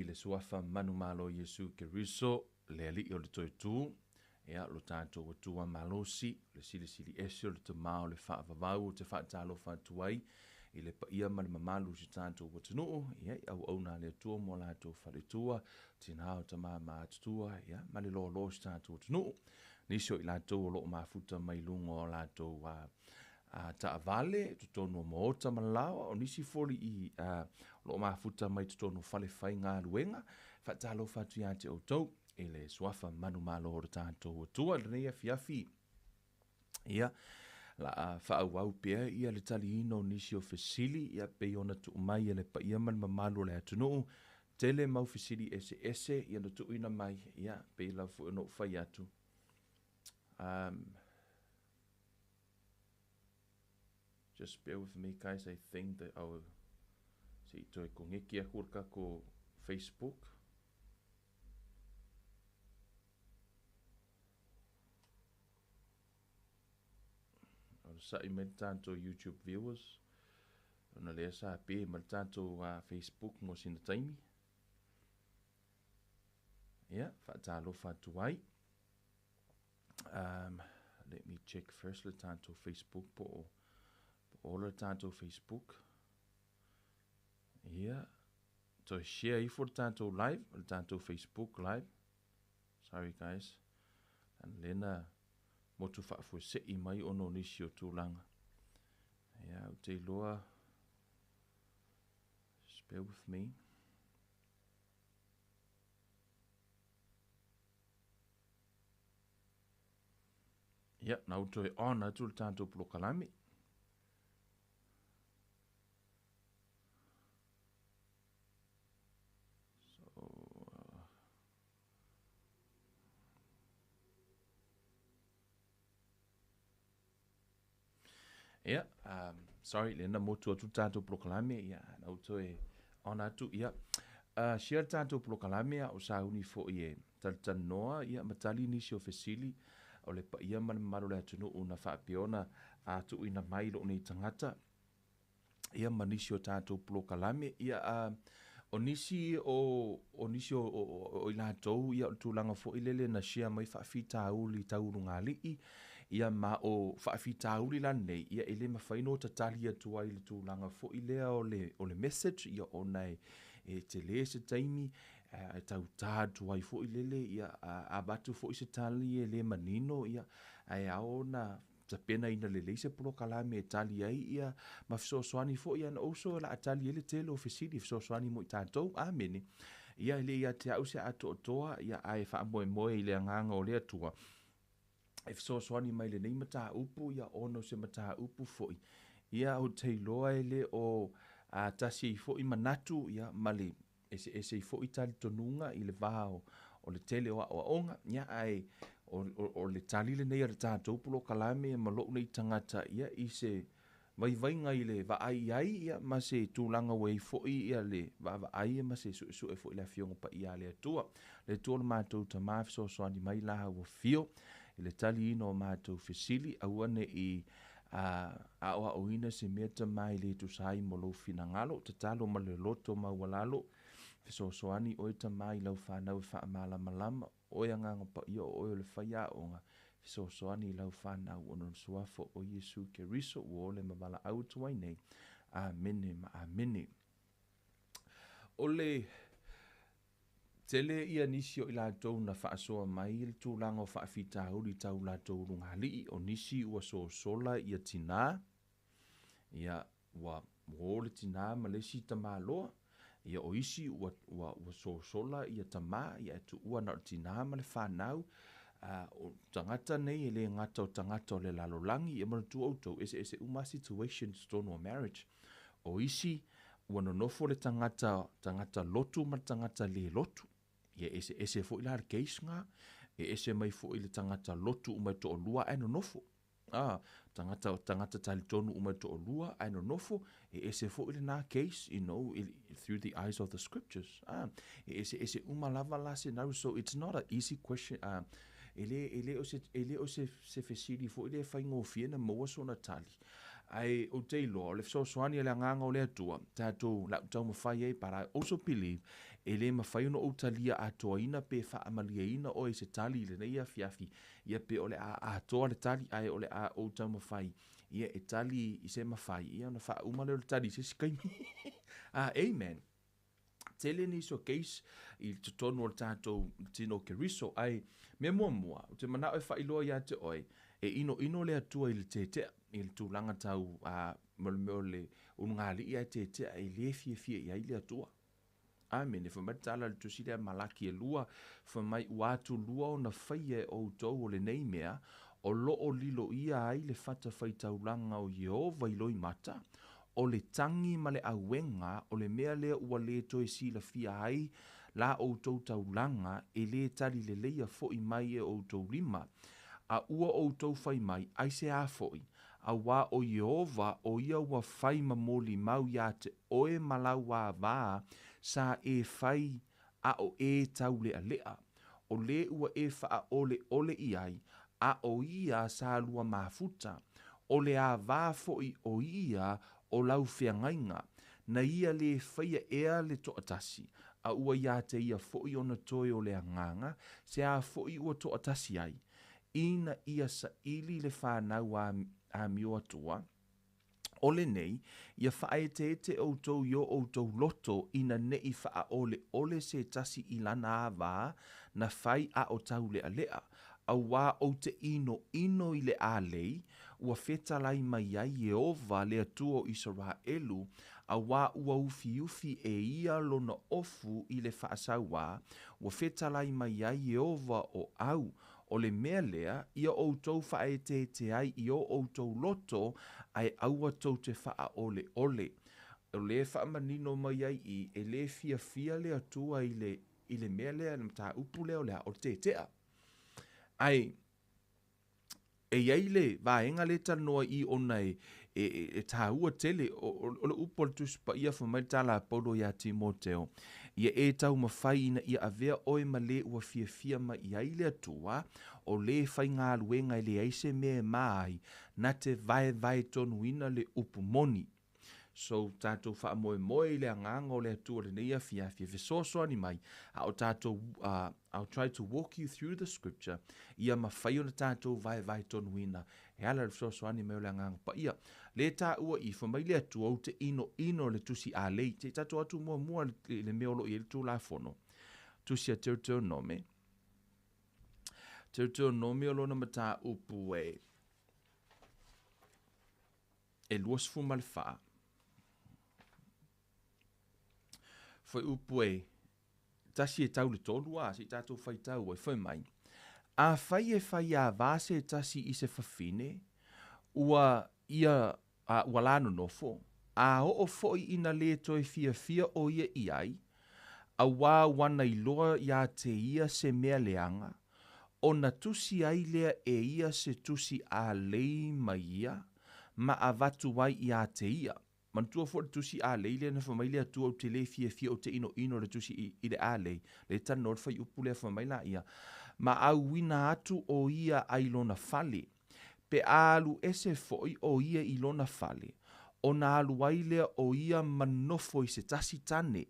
I le Suafa manumalo o Iesu Keriso, le Alii o le Toetū, ia, lo tatou Atua malosi, le Silisili Ese o le Tama o le Faavavau, ou te faatalofa atu ai i le paia ma le mamalu o si tatou atunuu, ia, i auauna a le Atua ma o latou faletua, tina o tama matutua, ia, ma le loaloa o si tatou atunuu. Nisi o i latou o lo o mafuta mai luga o latou a, a taavale i totonu o maota ma laoa, o nisi foli i a, o lo o mafuta mai totonu o fale faigaluega. Faatalofa atu ia te outou i le suafa manumalo o le tatou Atua i lenei afiafi. Ia, la a faaauau pea ia le taliina o nisi o fesili, ia pei ona tuu mai e le paia ma le mamalu o le atunuu, tele mau fesili eseese ia na tuuina mai, ia pei lava foi ona ou fai atu. Um, just bear with me guys, I think that our se i toe kongeki aku le tatou Facebook. Onosai mai le tatou YouTube viewers, ona lea sa pe ma le tatou uh, Facebook mo sina taimi. Ia, faatalofa atu ai. Um, let me check first le tatou Facebook po o, po o ola le tatou Facebook. Ia, toe share ifo le tatou live, le tatou Facebook live. Sorry guys. Ana lena motu faafuese'i mai ona o nisi o tulaga. Ia, ou te iloa, just bear with me. Ia, na ou toe on atu le tatou polokalame. So, uh, Ia, um, sorry, lena motu atu tatou polokalame, ia, na ou toe on atu, ia. Uh, share tatou polokalame a o sauni foi e talatalanoa, ia, ma tali nisi o fesili o le paia ma le mamalu o le atunuu na faapea ona a tuuina mai lou nei tagata, ia ma nisi o tatou polokalame, ia, a, o nisi o, o nisi o, o, o, o i latou, ia, o le tulaga foi lele na share mai faafitauli tau ulugalii, ia, ma o faafitauli la nei, ia, e le mafai ona tatali atu ai i le tulaga foi lea o le, o le message, ia, ona e, e tele se taimi, e tautā atu ai foi lele, ia, a avatu foi se tali e le manino, ia, ae ao ona tapenaina lelei se polokalame e tali ai ia ma fesoasoani foi and also o le a tali ai le tele o fesili e fesoasoani mo i tatou. Amene. Ia e le ia te au se atoatoa, ia ae faamoemoe i le agaga o le Atua e fesoasoani mai lenei mataupu, ia ona o se mataupu foi, ia ou te iloa e le o a, tasi ai foi manatu, ia ma le eseese ai foi talitonuga i le va o, o le tele o aoaoga, ia, ae o, o, o le tali lenei a le tatou polokalame ma lou nei tagata, ia, i se vaivaiga i le vaai i ai, ia, ma se tulaga ua i ai foi ia le vaavaai ma se suesue foi i le Afioga Paia a le Atua. Le Atua o le matou Tama, fesoasoani mai la ua fio i le taliina o matou fesili, aua ne i a aoaoina se mea tama e le tusa ai mo lou finagalo, tatalo ma le loto maualalo, fesoasoani oe tama i lau fanau e faamalamalama, oe Agaga Paia o oe o le faiaoga, fesoasoani i lau fanau ona o le Suafa o Iesu Keriso ua ole ma valaau atu ai nei. Amene ma amene. O le Tele ia nisi o i latou na faasoa mai i le tulaga o faafitauli tau latou ulugalii, o nisi ua sosola ia tina, ia ua o le tina ma le isi tamaloa, ia o isi ua, ua, ua sosola ia tama, ia e tuua na o le tina ma le fanau. A, o tagata nei e le gata o tagata o le lalolagi, ia manatua outou, eseese uma situations totonu o marriage. O isi, ua nonofo le tagata, tagata lotu ma le tagata le lotu. Ia e eseese foi la le case na, e ese mai foi le tagata lotu uma e toalua ae nonofo. Ah, tagata, tagata talitonu uma e toalua ae nonofo, e ese foi lena case, you know, through the eyes of the scriptures. Ah, e eseese uma lava la scenario, so it's not a easy question. Ah, e le, e le o se, e le o se, se fesili foi le faigofie na maua sona tali. Ae ou te iloa, o le fesoasoani a le Agaga o le Atua, tatou lau taumafai ai, but I also believe, E le mafai ona ou talia atoaina pe faamalieina oe i se tali i lenei afiafi, ia pe o le a atoa le tali ae o le a ou taumafai ia e tali i se mafai, ia ona faauma lea o le tali i se isi taimi. Amen. Tele nisi o case i totonu o le tatou tino o Keriso, ae mea muamua, ou te manao e faailoa ia te oe, e inoino le Atua i le tetea, i le tulaga tau a, mo le mea o le ulugalii ae tetea e le fiafia i ai le Atua. Amene. Fai mai le tala i le tusi lea Malaki e 2, fai mai ua atulua ona faia e outou o lenei mea, o lo o lilo ia ai le fatafaitaulaga o Ieova i loimata, o le tagi ma le auega o le mea lea ua le toe silafia ai la outou taulaga e le tali leleia foi mai e outou lima. A ua outou fai mai, Aisea foi? Auā ʻo Iēhova, ʻo ia ua fai ma molimau iā te ʻoe ma lau āwā sa e fai a o e tauleʻaleʻa, ʻo lē ua e whaʻaʻoleʻole i ai, a ʻo ia sa lua mafuta, ʻo le āwā foʻi ʻo ia o lau feagaiga, na ia lē faia ea le toʻatasi, a ua iā te ia foʻi ona toe o le agaga, se a foʻi ua toʻatasi ai. Ina ia saʻili le fanau a amio atua, ʻo lenei, ia faaeteete ʻoutou i o ʻoutou loto ina neʻi faaʻoleʻole se tasi i lana āwā na fai a o tauleʻaleʻa, auā ou te ʻinoʻino i le ʻālei, ua fetalai mai ai Ieova le Atua o ʻIseraʻelu, auā ua ufiufi e ia lona ofu i le faasauā, ua fetalai mai ai Ieova o ʻau, ʻO le mea lea, ia ʻoutou faaeteete ai i o ʻoutou loto, ae aua tou te faaʻoleʻole. ʻO le faamanino mai ai i, e lē fiafia le Atua i le, i le mea lea, le mataupu lea o le a, o le tetea. Ae, e i ai le vaega lea e talanoa i i ona e, e, e tāua tele, o, o, o le upu a le Tusi Paia fai mai le tala a Paulo iā Timoteo, Ia e taumafai ina ia avea ʻoe ma lē ua fiafia mai i ai le Atua, o lē faigaluega e leai se mea e mā ai, na te vaevae tonuina le upu moni. So, tatou faamoemoe i le agaga o le Atua lenei afiafi e fesoasoani mai, a o tatou, uh, I'll try to walk you through the scripture, ia mafai ona tatou vaevae tonuina e ala i le fesoasoani mai o le Agaga Paia. Le taua i, fai mai le Atua, ou te inoino le tusi alei. Se i tatou atu muamua i le mea o lo o i ai le Tulafono. Tusi a Teuteronome. Teuteronome o lona mataupu e e 24. Fuaiupu e tasi e tau le tolu, a, se i tatou faitau ai, fai mai, Afai e faiāwā se tasi i se fafine, ua ia, a, ua la nonofo, a oo foʻi ina lē toe fiafia ʻo ia i ai, auā ua na iloa iā te ia se mea leaga, ona tusi ai lea e ia se tusi ʻālei mai ia, ma avatu ai iā te ia. Manatua foʻi le tusi ʻālei lea na fai mai le Atua ou te lē fiafia ou te ʻinoʻino le tusi i, i le ʻālei, le talanoa le fuaiupu lea fai mai laia, Ma ʻauina atu ʻo ia a i lona fale. Pe a alu ese foʻi ʻo ia i lona fale, ona alu ai lea o ia ma nofo i se tasi tane.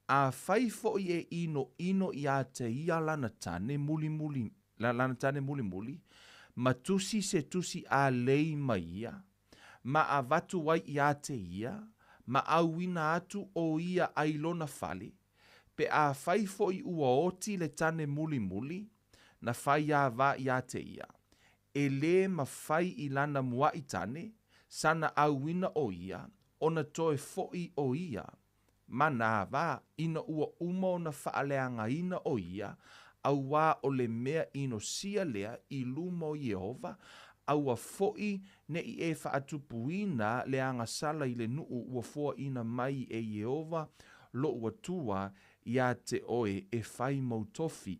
Afai foʻi e ʻinoʻino iā te ia lana tane mulimuli, lana tane mulimuli, ma tusi se tusi ʻālei mai ia, ma avatu ai iā te ia, ma ʻauina atu ʻo ia a i lona fale, pe afai foʻi ua oti le tane mulimuli, na faiāwā iā te ia, e lē mafai i lana muaʻi tane, sana ʻauina ʻo ia, ona toe foʻi ʻo ia, Ma nā wā, ina ua uma ona faaleagaina ʻo ia, auā ʻo le mea ʻinosia lea i luma o Iēhova, a ua foʻi neʻi e faatupuina le agasala i le nuʻu ua foaʻina mai e Iēhova loʻu Atua iā te ʻoe e fai mau tofi.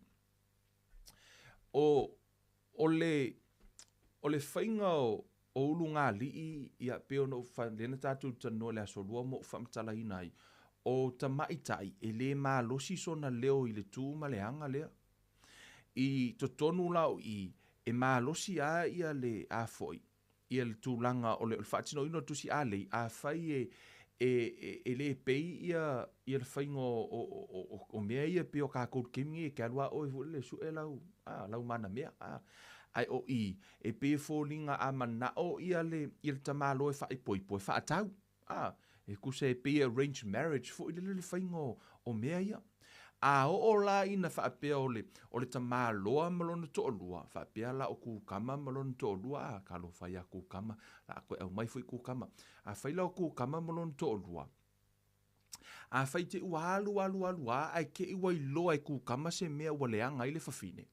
ʻO, ʻo le, ʻo le faiga o, o Ulugalii, ia, pei ona ou fa, lea na tatou talanoa i le Aso Lua ma ou faamatalaina ai, o tamaitai e lē malosi sona leo i le tū ma le aga lea. I totonu la o i, e malosi a ia le, a foi, ia le tulaga o le, o le faatinoina o le tusi ʻālei, afai e, E, e, e le pei ia, ia le faiga o, o, o, o, o mea ia pei o kākou i le taimi nei, e te alu lava oe foi lele e sue lau, a, lau manamea, a. Ae o i, e pei e foliga a manao ia le, ia le tamaloa e faaipoipo, e faatau. A, e tusa e pei e arranged marriage foi lele le faiga o, o mea ia. A oo la ina faapea o le, o le tamaloa ma lona toalua, faapea la o Kukama ma lona toalua, a, talofa ia Kukama, la a toe aumai foi Kukama. Afai la o Kukama ma lona toalua, afai te i ua alu alu alu a, ae te i ua iloa e Kukama se mea ua leaga ai le fafine,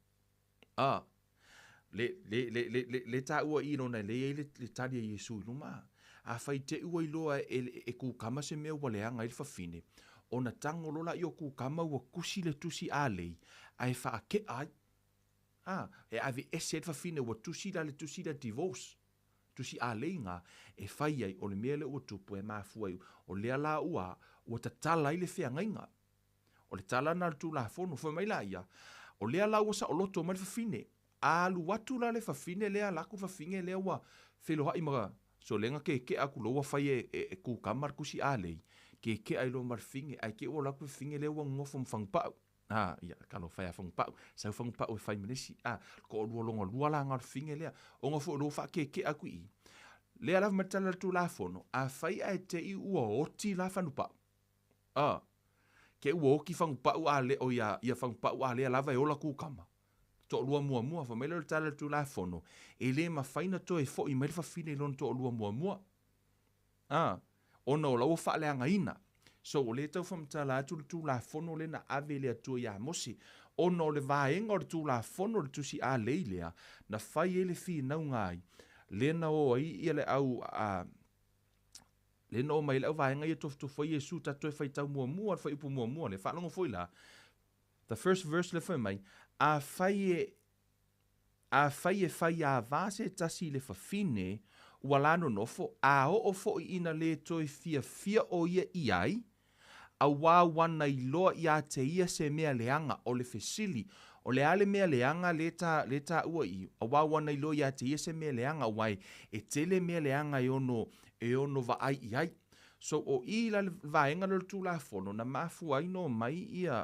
A, le, le, le, le, le, le taua i lona e le i ai le, le tali a Iesu i luma. Afai te i ua iloa e, e, e kukama se mea ua leaga ai le fafine, ona tago loa laia o kukama ua tusi le tusi alei, ae faake'a ai. A, e aveese ai le fafine ua tusi la le tusi lea divorce, tusi alei ga, e fai ai, o le mea lea ua tupu e mafua ai, o lea la ua, ua tatala ai le feagaiga. O le tala lena a le Tulafono. Fai mai la ia, o lea la ua saoloto mai le fafine. A alu atu la le fafine lea, ala atu le fafine lea ua feloai ma solega kekea atu loa ua fai e, e, e kukama le tusi alei, kekea ai loa ma le fafine, ae te i ua alu atu le fafine lea ua nonofo ma Fagupau. A, ia, talofa e ia Fagupau, sau Fagupau e fai ma le isi, a, toalua lona lua la na o le fafine lea, ona foi o lea ua faakekea atu i i. Lea lava ma le tala a le Tulafono, afai ae te i ua oti la Fanupau, A, ke ua oki Fagupau a le, o ia, ia Fagupau a lea lava e ola kukama. Toalua muamua, fai mai lea o le tala a le Tulafono, e le mafai na toe fo'i mai le fafine i lona toalua muamua. A, ona o la ua faaleagaina. So, o lea e tau faamatala atu le Tulafono lea na ave e le Atua iā Mose, ona o le vaega o le Tulafono le Tusi A lei lea, na fai ai le finauga ai, lea na o ai ia le au, a, Lea na oo mai ai le auvaega ia tofotofo ai Iesu tatou toe faitau muamua le fuaiupu muamua lea. Faalogo foi la, the first verse lea fai mai, Afai e, afai e faiāvā se tasi i le fafine, ua la nonofo, a oo foi ina lē toe fiafia ʻo ia i ai, Auā ua na iloa iā te ia se mea leaga, o le fesili, o le a le mea leaga le ta, le taua i, auā ua na iloa iā te ia se mea leaga, auā e, e tele mea leaga e ono, e ono vaai i ai. So, o i la le vaega lea o le Tulafono, na mafua ai na omai ia,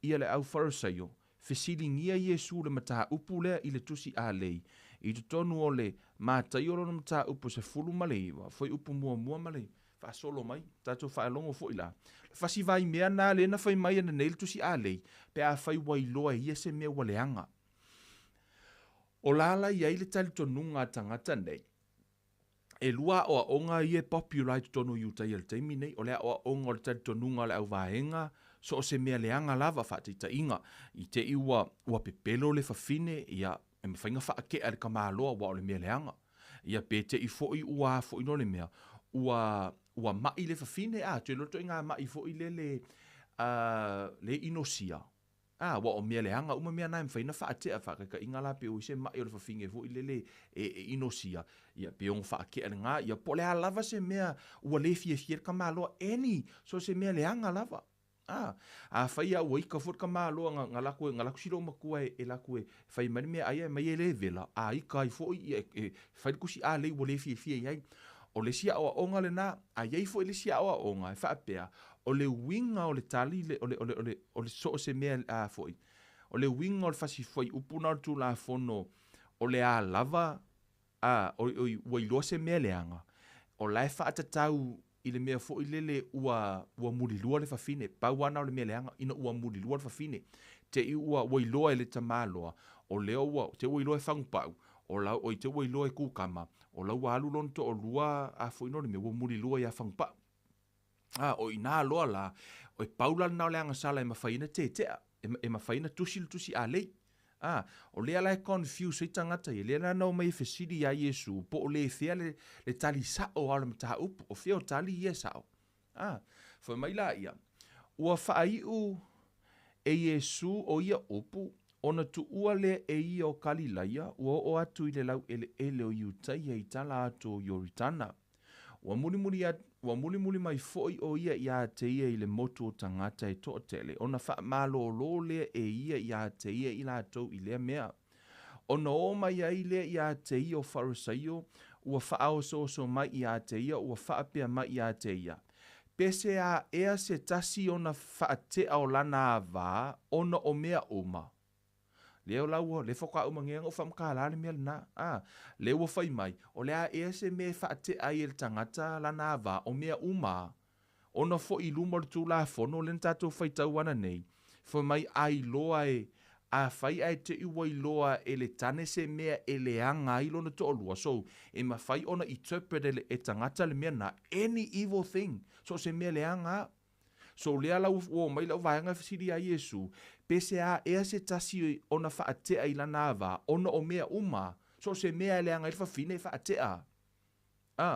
ia le au Farisaio, fesiligia Iesu le mataupu lea i le Tusi Alei, i totonu o le Mataio lona mataupu 19, fuaiupu muamua ma le faasolo mai, tatou faalogo foi la. Le fasi vai mea na lea na fai mai ananei le Tusi Alei, pe afai ua iloa e ia se mea ua leaga. O la la i ai le talitonuga a tagata nei, e lua aoaoga ia e popular i totonu o Iutaia i le taimi nei, o le aoaoga o le talitonuga o le auvaega, so o se mea leaga lava, faataitaiga, i te i ua, ua pepelo le fafine, ia, e mafai ona faake'a e le tamaloa aua o le mea leaga. Ia, pe te i foi ua a foi no le mea, ua, ua ma'i le fafine, a, toe iloa le ituaiga ma'i foi lele, a, le inosia, A, ua o mea leaga uma mea na e mafai ona faatea, faataitaiga la pe ua i se ma'i o le fafine foi lele e, e inosia, ia pe ono faatea lena, ia po o le a lava se mea ua le fiafia ai le tamaloa, any, so se mea leaga lava. A, afai lava ua ika foi le tamaloa na, na latou, na latou si loomatua e, e latou e fai mai le meaai ae aumai e le vela, a ika ai foi, ia e, e fai le tusi alei ua le fiafia i ai. O le isi aoaoga lena, a i ai foi le isi aoaoga e faapea, o le uiga o le tali, le, o le, o le, o le, o le so o se mea a foi, o le uiga o le fasi fuaiupu na o le Tulafono, o le a lava, a, oi, oi, ua iloa se mea leaga, o la e faatatau i le mea foi lele ua, ua mulilua le fafine, pau lava na o le mea leaga, ina ua mulilua le fafine, te i ua, ua iloa e le tamaloa, o lea ua, te i ua iloa e Fagupau, o la, oi, te i ua iloa e Kukama, o la ua alu lona toalua a foi no le mea, ua mulilua iā Fagupau. A, o inā loa la, e pau la lena o le agasala e mafai ai ona tetea, e, e mafai ona tusi le tusi alei. A, o lea la e confuse ai tagata ia, lea la na omai e fesili iā Iesu, po o le fea le, le tali sa'o a o le mataupu, o fea o tali ia e sa'o. A, fai mai laia, ua faaiu e Iesu o ia upu, ona tuua lea e ia o Kalilaia, ua oo atu i le laueleele o Iutaia i tala atu o Ioritana. Ua mulimuli atu, ua mulimuli mai foi ʻo ia iā te ia i le motu o tagata e toatele, ona faamalōlō lea e ia iā te ia i latou i lea mea. Ona oo mai ai lea iā te ia o Farisaio, ua faaosooso mai iā te ia ua faapea mai iā te ia, Peseā ea se tasi ona faate'a o lana avā ona o mea uma? Lea o la ua, lea faatoa uma nei ona ou faamatala le mea lena. A, lea ua fai mai, o le a ea se mea e faate'a ai e le tagata lana avā o mea uma a? Ona foi i luma o le Tulafono lea na tatou faitau ana nei, fai mai a iloa e, afai ae te i ua iloa e le tane se mea e leaga ai lona toalua, so, e mafai ona interpret e le e tagata le mea na, any evil thing, so o se mea leaga a. So lea la ua oo mai lau vaega e fesili ia Iesu, pe se a ea se tasi ona faatea i lana ava, ona o mea uma, so o se mea e leaga ai le fafine e faatea. A.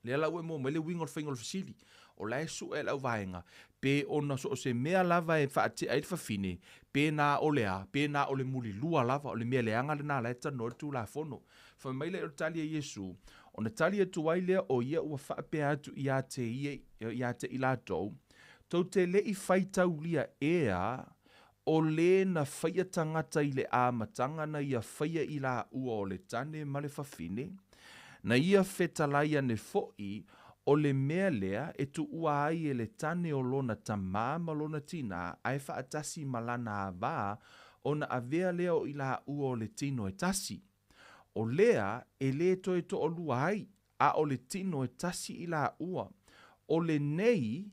Lea la ua e maua mai le uiga o le faiga o le fesili. O la e sue e le auvaega, pe ona so o se mea lava e faatea ai le fafine, pe na o le a, pe na o le mulilua lava, o le mea leaga lena la e talanoa ai le Tulafono. Fai mai lea o le tali a Iesu, ona tali atu ai lea o ia ua faapea atu ia te ia, ia te i latou, Tou te le i faitaulia ea O lē na faia tagata i le amataga na ia faia i laua o le tane ma le fafine, na ia fetalai ane foʻi, o le mea lea e tuua ai e le tane o lona tamā ma lona tinā ae faatasi ma lana avā ona avea lea o i laua o le tino e tasi. O lea e lē toe toʻalua ai, a o le tino e tasi i laua. O lenei,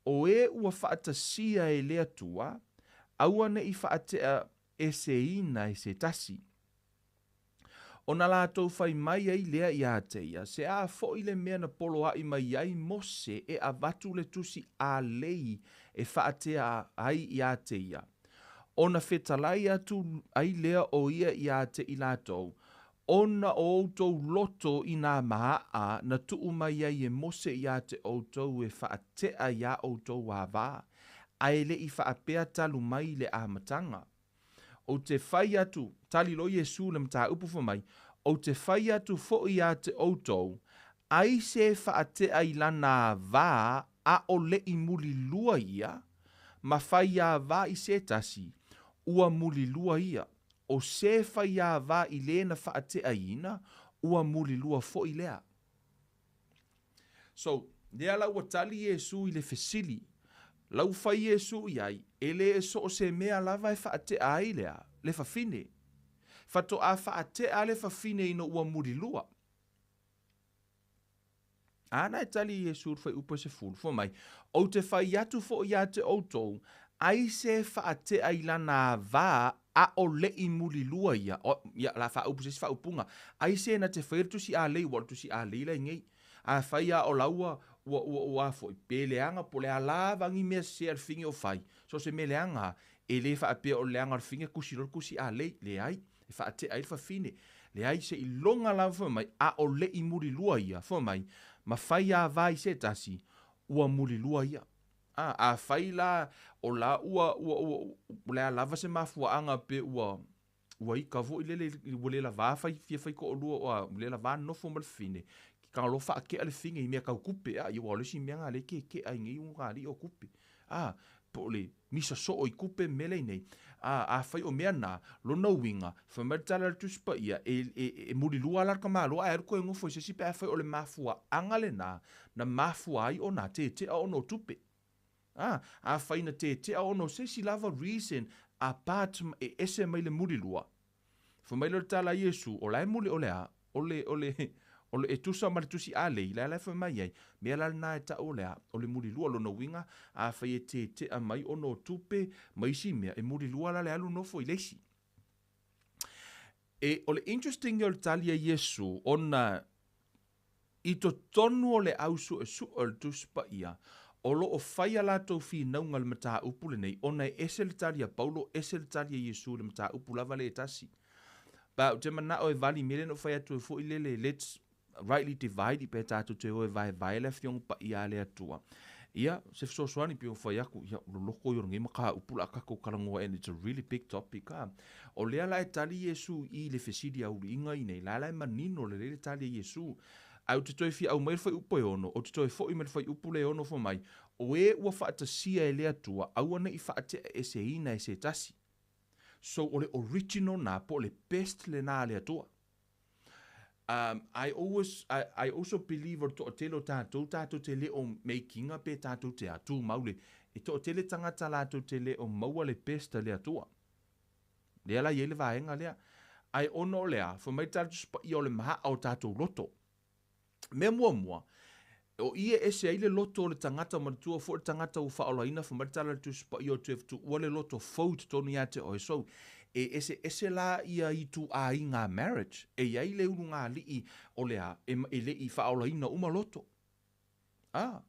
o e ua faatasia e le Atua, aua ne i faatea eseina e se tasi. Ona latou fai mai ai lea iā te ia, Se a foʻi le mea na poloaʻi mai ai Mose e avatu le tusi ʻālei e faatea ai iā te ia? Ona fetalai atu ai lea o ia iā te i latou, Ona o outou loto i nā maʻa na tuu mai ai e Mose iā te ʻoutou e faateʻa iā ʻoutou avā, a e le i faapea talu mai i le amataga. Ou te fai atu, tali loa Iesū le mataupu fai mai, Ou te fai atu foʻi iā te ʻoutou, ai se e faateʻa i lana avā a o leʻi mulilua ia, ma fai avā i se tasi, ua mulilua ia. O se faiāvā i lē na faateʻaina, ua mulilua foʻi lea. So, lea la ua tali Iesū i le fesili. La ua fai Iesū i ai, e lē e so o se mea lava e faateʻa ai lea, le fafine. Faatoʻā faateʻa le fafine ina ua mulilua. Āna e tali Iesū le fuaiupu e sefulu, fai mai, Ou te fai atu foʻi iā te ʻoutou, ai se faateʻa i lana avā a o leʻi mulilua ia, o, ia, la faaupu se isi faaupuga, ai se na te faia le tusi ʻālei, ua o le tusi ʻālei la i nei. Afai a o la ua, ua, ua, ua a foʻi, pe leaga po o le a lava ni mea sese a le fafine o fai, so o se mea leaga a, e lē faapea o le leaga o le fafine tusi loa le tusi ʻālei, leai. e faatea ai le fafine. Leai, seiloga lava fai mai, a o leʻi mulilua ia, fai mai, ma fai avā i se tasi, ua mulilua ia. A, afai la, o la ua, ua, ua, o le a lava se mafuaaga pe ua, ua ika foi lele, ua le lavā fai, fia fai toalua, ua le lavā nofo ma le fafine, ke tago loa faakea le fafine i mea tau tupe, a, ia aua o le isi mea na lea e kekea ai nei ona alii o tupe. A, po o le misa soo i tupe ma mea la i nei. A, afai o mea na, lona uiga, fai mai le tala a le Tusi Paia, e, e, e mulilua la le tamaloa ae alu toe nofo i se isi pe afai o le mafuaaga lena na mafua ai ona tetea ona o tupe. A, afai na tetea ona o se isi lava reason apart e ese mai le mulilua, Fai mai lea o le tala a Iesu, o la e muli, o le a? O le, o le, o le, e tusa ma le tusi ʻālei, la e la e fai mai ai, mea la lena e taʻu o le a? O le mulilua, lona uiga, afai e teteʻa mai ona o tupe ma isi mea, e mulilua la le alu nofo i le isi. E, o le interesting ia o le tali a Iesu, ona I totonu o le au suesue o le Tusi Paia, o lo o fai a latou finauga i le mataupu lenei, ona e ese le tali a Paulo, ese le tali a Iesu i le mataupu lava lea e tasi. But ou te manao e vali mea lea na ou fai atu ai foi lele, let's rightly divide pe tatou te o e vaevae le Afioga Paia a le Atua. Ia, se fesoasoani pei ona fai atu, ia, loloko ia o lenei mataupu o le a tatou talanoa and it's a really big topic a. O lea la e tali Iesu i le fesili auliiga i nei, la la e manino lelei le tali a Iesu. Ae ou te toe fia aumai le fuaiupu e ono, ou te toe foʻi mai le fuaiupu lea e ono fai mai, O e ua faatasia e le Atua, aua ne i faateʻaeseina e se tasi. So o le original na, po o le best lena a le Atua. Um, I always, I, I also believe o le toatele o tātou, tātou te le o make ina pe tātou te a, tūmau le, e toatele tagata latou te le o maua le best a le Atua. Lea la i ai le vaega lea. Ae ona o le a, fai mai le Tala Tusi Paia o le mahaa o tātou loto. Mea muamua, o i e ese ai le loto o le tagata, manatua foi le tagata ua faaolaina, fai mai le Tala a le Tusi Paia o toe tuua le loto fou i totonu ia te oe. So, e eseese la ia ituaiga marriage, e i ai le ulugalii o le a, e, e le i faaolaina uma loto. A,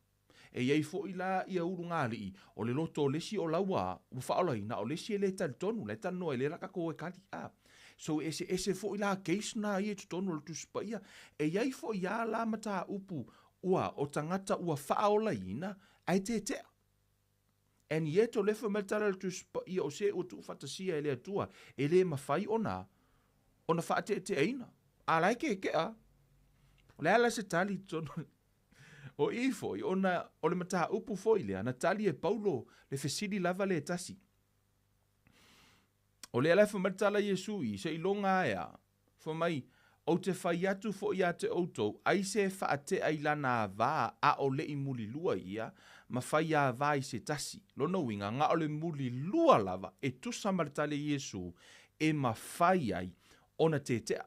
e i ai foi la ia ulugalii, o le loto o le isi o laua a, ua faaolaina, a o le isi e le talitonu, la e talanoa e le la tatou o e kali. A, so e eseese foi la case na ia i totonu o le Tusi Paia. E i ai foi a la mataupu ua, o tagata ua faaolaina, ae tetea. And yet o lea fai mai le tala a le Tusi Paia o se ua tuufaatasia e le Atua, e le mafai ona, ona faateeteaina. A la e kekea. O le a la se tali i totonu? O i foi, ona o le mataupu foi lea, na tali e Paulo le fesili lava lea e tasi. O lea la e fai mai le tala a Iesu i, seiloga ae a, fai mai, Ou te fai atu foi ia te outou, aise e faatea i lana avā a o le i mulilua ia, ma fai avā i se tasi. Lona uiga, na o le mulilua lava e tusa ma le tali a Iesu e mafai ai ona tetea.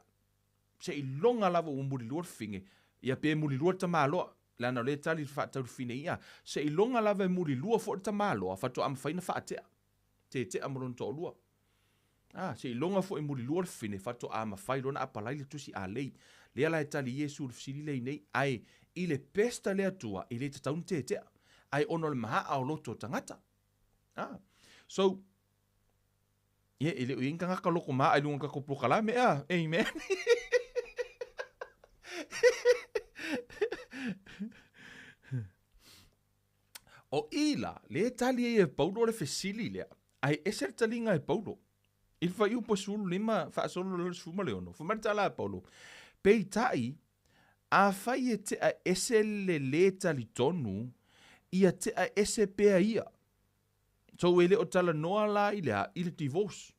Seiloga lava ua mulilua le fafine, ia pe mulilua le tamaloa, leaga o lea e tali i le faatau le fafine ia, seiloga lava e mulilua foi le tamaloa faatoa mafai ona faatea. Tetea ma lona toalua. A, seiloga foi mulilua le fafine faatoa mafai loa ona apalai le tusi a lei. Lea la e tali Iesu i le fesili lea i nei, ae i le pesta le Atua e le tatau ona tetea, ae ona o le mahaa o loto o tagata. A, so, ia, e le o i ai ni tagata loko mahaa i luga o le tatou polokalame, a, amen. O i la, lea e tali ai e Paulo le fesili lea, ae ese le taliga e Paulo. I le fuaiupu e 15 faasolo i le 16, fai mai le tala a Paulo, Peitai, afai e tea ese le lē talitonu, ia tea ese pea ia. So e le o talanoa la i le a? I le divorce.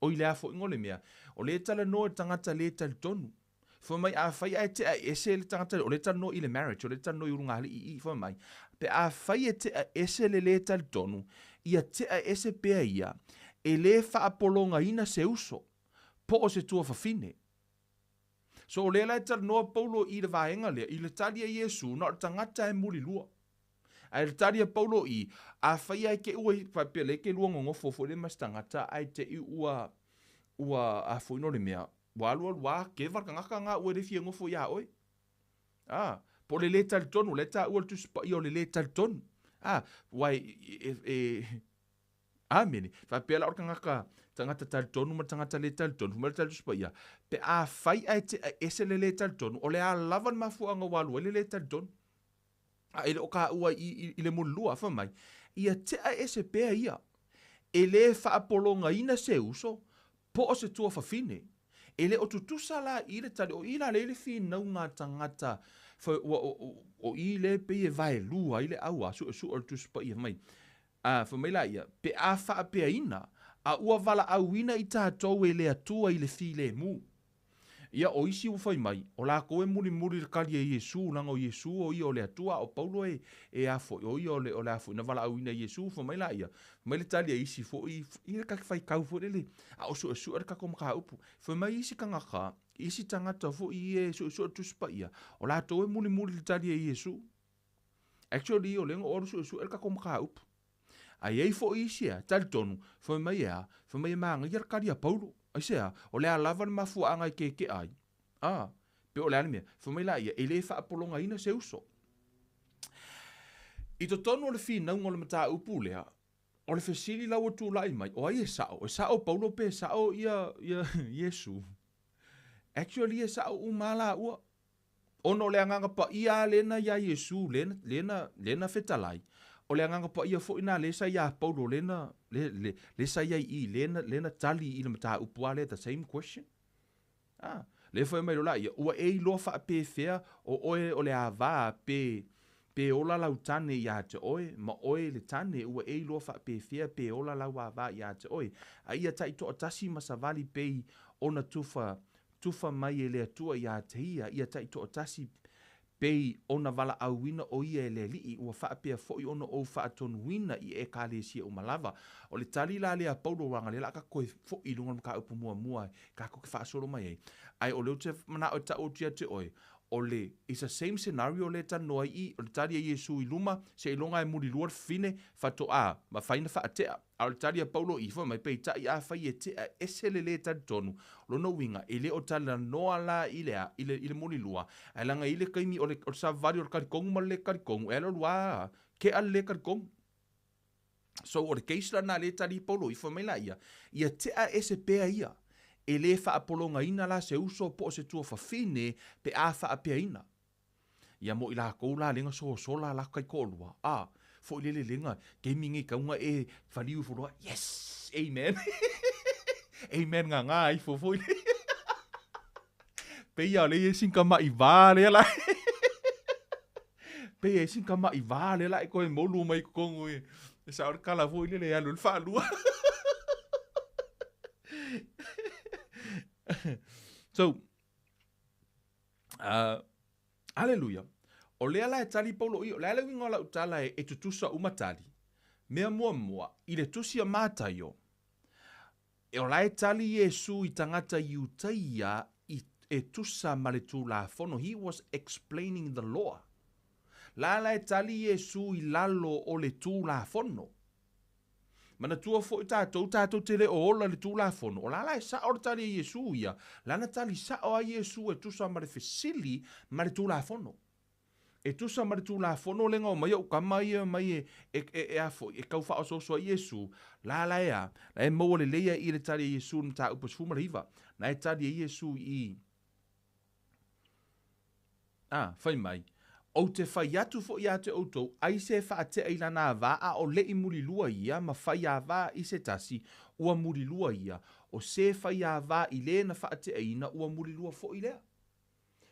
O i le a foʻiga o le mea, o lea e talanoa i le tagata lē talitonu. Fai mai, afai ae tea ese le tagata, o lea e talanoa i le marriage, o lea e talanoa i ulugalii i, fai mai, pe afai e tea ese le lē talitonu, ia tea ese pea ia, e lē faapologaina se uso, po o se tuafafine. So o lea la e talanoa Paulo i le vaega lea, i le tali a Iesu, na o le tagata e mulilua. Ae le tali a Paulo i, afai ae te i ua faapea lea e te lua nonofo foi lea ma se tagata ae te i ua, ua, a foi no le mea, ua alu alu a keva le tagata na ua le fia nofo iā oe. A, po o le lē talitonu, o lea e taua le Tusi Paia o le lē talitonu. A, ua e, e, e, Amene. Faapea la o le tagata, tagata talitonu ma le tagata le talitonu, fai mai le Tali Tusi Paia, pe afai ae tea ese le le talitonu, o le a lava le mafuaaga ua alu ai le le talitonu. A e le o taua i, i, i le mulilua, fai mai, ia tea ese pea ia, e le faapologaina se uso, po o se tuafafine. E le o tutusa la i le tali, o i la lea i le finauga a tagata, fai, ua, o, o, o i lea pei e vaelua ai le ʻau a suʻesuʻe o le Tusi Paia, fai mai, A fai mai laia, Pe a faapeaina, a ua valaauina i tatou e le Atua i le filemu. Ia, o isi ua fai mai, o lakou e mulimuli i le kali a Iesu, leaga o Iesu o ia o le Atua, a o Paulo e, e a foi, o ia o le, o le a foi na valaauina e Iesu. Fai mai laia, fai mai le tali a isi foi, ia le kaki faitau foi lele, a o suesue le tatou mataupu. Fai mai isi tagata, isi tagata foi ia e suesue le Tusi Paia, o latou e mulimuli i le tali a Iesu. Actually, o lea na ou alu suesue le tatou mataupu. A i ai foi isi ea, talitonu, fai mai e a, fai mai e manaia le kali a Paulo. Aisea? O le a lava le mafuaaga e kekea ai? A, pe o le a le mea? Fai mai laia, e le faapologaina se uso. I totonu o le finauga o le mataupu lea, o le fesili la ua tulai mai, o ai e sao? E sao Paulo pe sao ia, ia Iesu? Actually, e sao uma lava laua. Ona o le Agaga Paia lava lena iā Iesu, lena, lena, lena fetalai, o le Agaga Paia foi na lea sa iā Paulo, lena, le, le, le sa i ai i i, lena, lena tali i le mataupu lava lea, the same question. Ah, lea fai mai loa laia, ua e iloa faapefea o oe o le ava pe, pe ola lau tane iā te oe, ma oe le tane, ua e iloa faapefea pe ola lau ava iā te oe. A ia taitoatasi ma savali pei ona tufa tufa mai e le Atua iā te ia, ia taitoatasi pei ona valaauina ʻo ia e le Alii, ua faapea foi ona ou faatonuina i Ekalesia uma lava. O le tali la lea a Paulo leaga lea o le a tatou toe foi i luga o le mataupu muamua tatou te faasolo mai ai. Ae o lea ou te manao e tau atu ia te oe, o le, it's the same scenario lea e talanoa ai i i, o le tali a Iesu i luma, seiloga e mulilua le fafine, faatoa mafai ona faatea. A o le tali a Paulo i, fai mai, peitai afai e tea ese le lē talitonu, o lona uiga, e le o talanoa la i le a, i le, i le mulilua, ae leaga e i ai le taimi o le, o le savavali o le talitonu ma le lē talitonu, e alu alu lava tea le lē talitonu. So o le case la lena lea e tali ai Paulo i, fai mai laia, ia tea ese pea ia, e le faapologaina la se uso po o se tuafafine pe a faapeaina. Ia mo i lakou la lea na sosola a latou taitoalua, a, foi lele lea na taimi nei tau na e faliu ifo loa, yes! Amen! Amen ngāngā ifo foi lele. Pei lava o lea e i ai sina tama'i va lea la Pei e i ai sina tama'i va lea la e toe molu mai i totonu e e sao le tala foi lele e alu ai le faalua. So, Aleluia. O lea la e tali Paulo i, o le a le uiga o lau tala e, e tutusa uma tali? Mea muamua, i le tusi a Mataio, e o la e tali Iesu i tagata Iutaia i, e tusa ma le Tulafono, he was explaining the law. La la e tali Iesu i lalo o le Tulafono. Manatua foi tatou, tatou te le o ola i le Tulafono. O la la e sao le tali a Iesu ia, lana tali sao a Iesu e tusa ma le fesili ma le Tulafono. E tusa ma le Tulafono lea na omai ou tama ia mai e, e, e, e a foi, e tau faaosooso ai Iesu, la la e a, la e maua lelei ai i le tali a Iesu i le mataupu 19. Na e tali ai Iesu i, Ā, fai mai, Ou te fai atu foi ia te outou, aise e faatea i lana avā, a o leʻi mulilua ia, ma fai avā i se tasi, ua mulilua ia, o se fai avā i lē na faateaina, ua mulilua foi lea.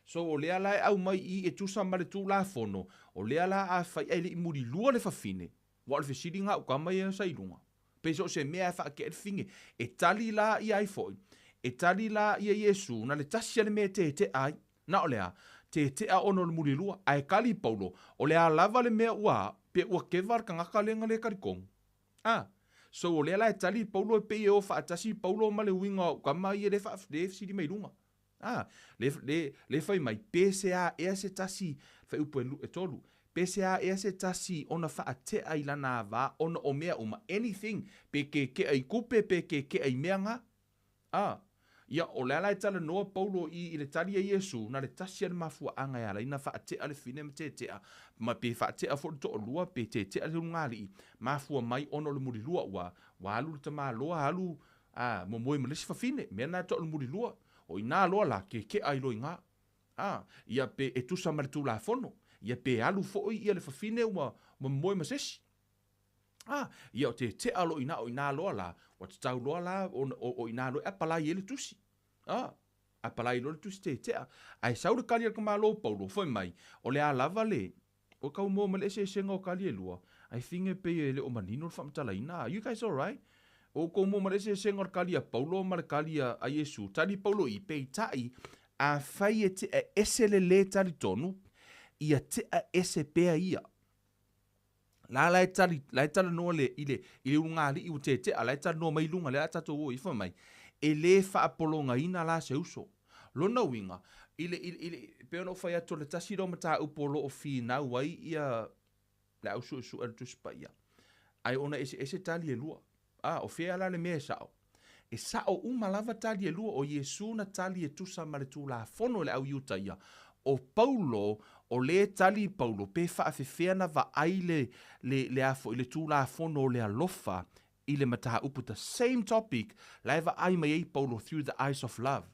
So, o lea la e aumai i i e tusa ma le Tulafono, o lea la a fai ae leʻi mulilua le fafine, Ua o le fesili ga uka mai e sa i luga. Pei so o se mea e faakeʻe le fafine. E tali la ia ai foi. E tali la ia Iesu, na le tasi a le mea e teteʻa ai. Na o le a? Teteʻa ona o le mulilua. Ae kali Paulo, o le a lava le mea ua a, pe ua keva le tagata lea na le talitonu. A. So o lea la e tali Paulo e pei e o faatasi Paulo ma le uiga o uka ma ia le fesili mai luga. A, le, le, le fai mai, pe se a ea se tasi, fuaiupu e, e tolu, pe se a ea se tasi ona faatea i lana avā ona o mea uma, anything, pe kekea i kupe, pe kekea i mea nga. A, ia, o le a la e talanoa Paulo i, i le tali a Iesu, na le tasi a le mafuaaga e ala ai na faatea le fine ma tetea, ma pe faatea foi le toalua, pe tetea le ulugalii, mafua mai ona o le mulilua, ua, ua alu le tamaloa, alu, a, momoe ma le isi fafine, mea na e tau o le mulilua. O inā loa la, kekea ai loa inā. A, ia pe e tusa ma le Tulafono, ia pe alu foi ia le fafine ua momoe ma se isi. A, ia o tetea loa inā, o inā loa la, ua tatau loa la, o, o, o inā loa e apalai ai le tusi. A, apalai loa le tusi tetea. Ae sau le kali a le tamālō Paulo, fai mai, o le a lava le, Ua tau moa mai le eseesega o kali e lua, I think e pei e le o manino le faamatalaina. Are you guys alright? Ua outou moa mai le eseesega o le kali a Paulo ma le kali a, a Iesu. Tali Paulo i, peitai, afai e tea ese le lē talitonu, ia tea ese pea ia. La la e tali, la e talanoa le, i le, i le ulugalii ua tetea, la e talanoa mai i luga, lea a tatou o i, fai mai, e lē faapologaina la se uso. Lona uiga, i le, i le, i le, pei ona ou fai atu o le tasi lea o mataupu o lo o finau ai ia le au suesue a le Tusi Paia, ae ona eseese tali e lua. A, o fea la le mea e sao? E sao uma lava tali e lua, o Iesu na tali e tusa ma le Tulafono e le au Iutaia, o Paulo, o lē tali i Paulo, pe faafefea na vaai le, le, le a foi, le Tulafono o le alofa i le mataupu the same topic la e vaai mai ai Paulo through the eyes of love.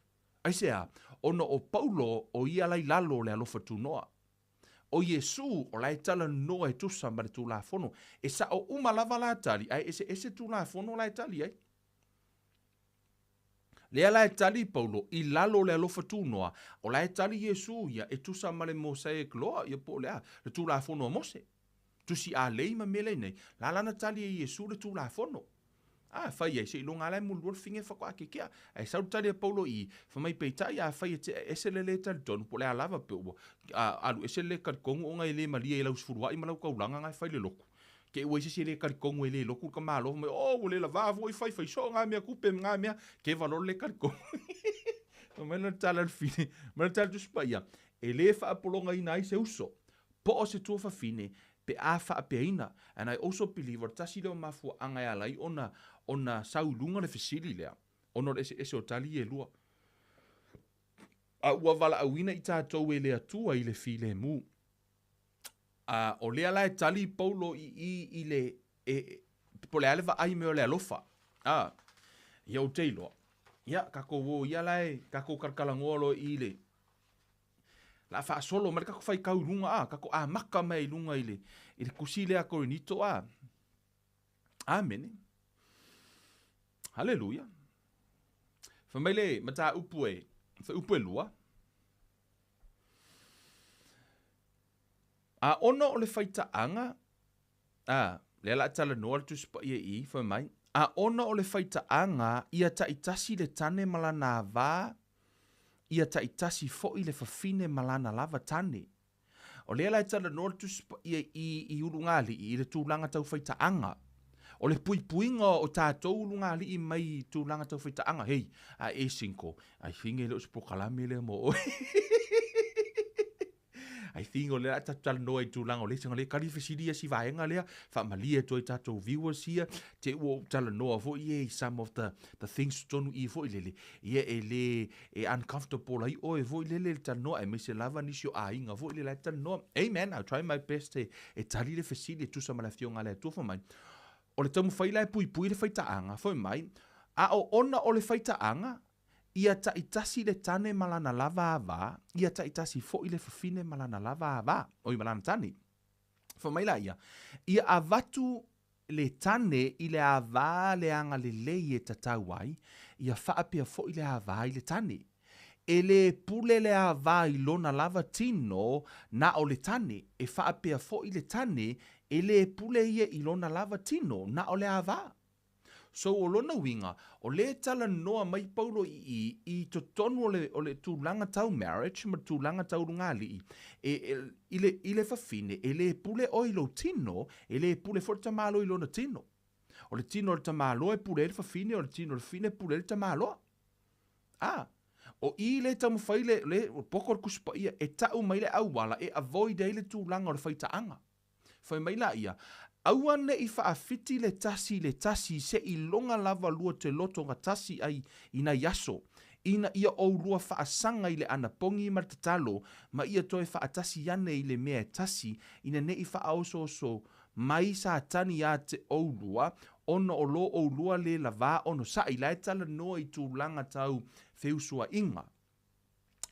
Aisea? Ona o Paulo o ia la i lalo o le alofa tunoa. O Iesu o la e talanoa e tusa ma le Tulafono. E sao uma lava la tali ae eseese Tulafono la e tali ai. Lea la e tali Paulo i lalo o le alofa tunoa, o la e tali Iesu ia e tusa ma le Mosaic Law ia po o le a, le Tulafono a Mose. Tusi a lei ma mea lei nei, la lana tali e Iesu le Tulafono. A fai ai, seiloga lava la e mulua le fafine faatoa kekea. Ae sau le tali a Paulo i i, fai mai, Peitai, afai e tea ese le lē talitonu, po o le a lava pe ua alu ese le lē talitonu ona e le malie i lau sefuluai ma lau taulaga na e fai i le lotu, te i ua i ai se isi e le talitonu e le lotu le tamaloa, fai mai, Oh, ua le lavā foi, fai fai soo na mea tupe ma na mea, keva loa le lē talitonu. Fai mai lana tala i le fine, fai mai lana tala i le Tusi Paia, E le faapologaina ai se uso, po o se tuafafine, pe a faapeaina, and I also believe o le tasi lea o mafuaaga e ala ai ona ona sau i luga le fesili lea, ona o le eseese o tali ia e lua. A ua valaauina i tatou e le Atua i le filemu. A o lea la e tali Paulo i i i le e, po o le a le vaai mai o le alofa. A, ia ou te iloa. Ia, tatou o ia la e, tatou talatalanoa loa i i le, la faasolo mai le tatou faitau i luga, a, tatou amata mai i luga i le, i le tusi lea a Korinito, a. Amene. Haleluia. Fai mai le mataupu e, fuaiupu e lua. A ona o le faitaaga, a, lea la a talanoa le Tusi Paia i i, fai mai, a ona o le faitaaga ia taitasi le tane ma lana ava, ia taitasi foi le fafine ma lana lava tane. O lea la e talanoa le Tusi Paia i i ulugalii i le tulaga tau faitaaga. O le puipuiga o tatou ulugalii mai tulaga tau faitaaga, hei, a e single, I think e le o se polokalame lea mo oe. I think o lea o le a tatou talanoa i tulaga o le isi, lea tali fesili ia si vaega lea, faamalie atu ai tatou viewers ia, te ua ou talanoa foi ia i some of the, the things totonu i foi lele, ia e le, e uncomfortable ai oe foi lele i le talanoa, aemaise lava nisi o aiga foi lele la e talanoa. Amen, I'll try my best e, e tali le fesili e tusa ma le Afioga a le Atua, fai mai, o le taumafai la e puipui le faitaaga, fai mai, a o ona o le faitaaga, Ia taitasi le tane ma lana lava ava, ia taitasi foi le fafine ma lana lava ava, oi ma lana tane. Fai mai la ia, ia avatu le tane i le ava le agalelei e tatau ai, ia faapea foi le ava i le tane. E le pule le ava i lona lava tino na o le tane, e faapea foi le tane, e le pule ia i lona lava tino na o le ava. So o lona uiga, o lea e talanoa mai Paulo i i, i totonu o le, o le tulaga tau marriage ma le tulaga tau lugalii, e, e, i le, i le fafine, e le pule oe i lou tino, e le pule foi le tamaloa i lona tino. O le tino o le tamaloa e pule ai le fafine, o le tino o le fafine e pule ai le tamaloa. A, o i lea e taumafai le, le, poko le Tusi Paia e tau mai le auala e avoid ai le tulaga o le faitaaga. Fai mai laia, Aua ne i faawhiti le tasi i le tasi seiloga lava lua te loto gatasi ai i nai aso, ina ia oulua faasaga i le anapogi ma le tatalo, ma ia toe faatasi ane i le mea e tasi, ina ne i faaosooso mai Satani ia te oulua, ona o lo oulua le lavā onosai. La e talanoa i tulaga tau feusuaiga.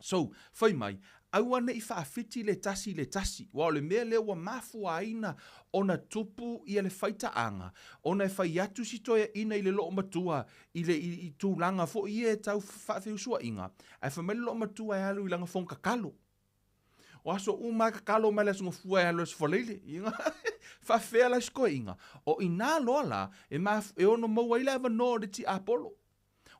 So, fai mai, aua ne i faawhiti le tasi i le tasi, aua o le mea lea ua mafuaaina ona tupu ia le faitaaga, ona e fai atu si toeaina i le loomatua i le i, i tulaga foi ia e tau faafeusuaiga, ae fai mai le loomatua e alu i lana fono tatalo. O aso uma e tatalo mai le Aso Gafua e alu i le Aso Faraile. Ia, faafefea la si toeaina? O i nā loa la, e, maf, e ono maua ai le avanoa o le tiapolo.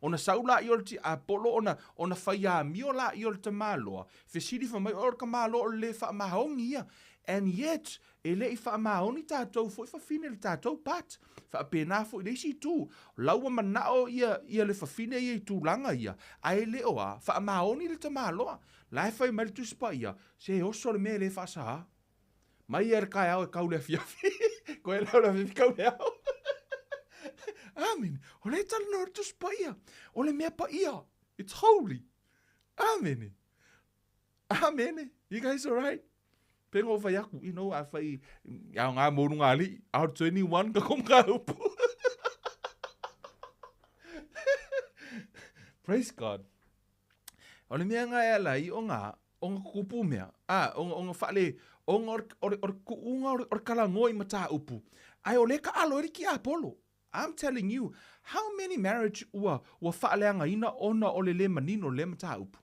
Ona sau laia o le tiapolo ona, ona fai amio laia o le tamaloa, fesili fai mai, o le tamaloa o le le faamaoni ia. And yet, e le i faamaoni tatou foi fafine i le tatou part. Faapena foi i le isi itu. La ua manao ia, ia le fafine ia i tulaga ia, ae le o a, faamaoni le tamaloa. La e fai mai le Tusi Paia, se oso le mea e le faasaā. Mai ia le taeao e kau le afiafi. Koe lea o le afiafi kau le ao. Amene. O lea e talanoa le Tusi Paia. O le mea paia. It's holy. Amene. Amene. You guys alright? Pei ona ou fai atu, you know, a fai, aoga mo luga alii, out to anyone ka kong ka upu. Praise God. O le mea nga e ala ai o nga, o nga kupu mea, a, o, o nga whaale, o nga o le, o le kuunga o le, o le kalangoa i mataupu, ae o le ka alo e le ki Apollo. I'm telling you, how many marriage ua, ua whaaleagaina ona o le le manino le mataupu?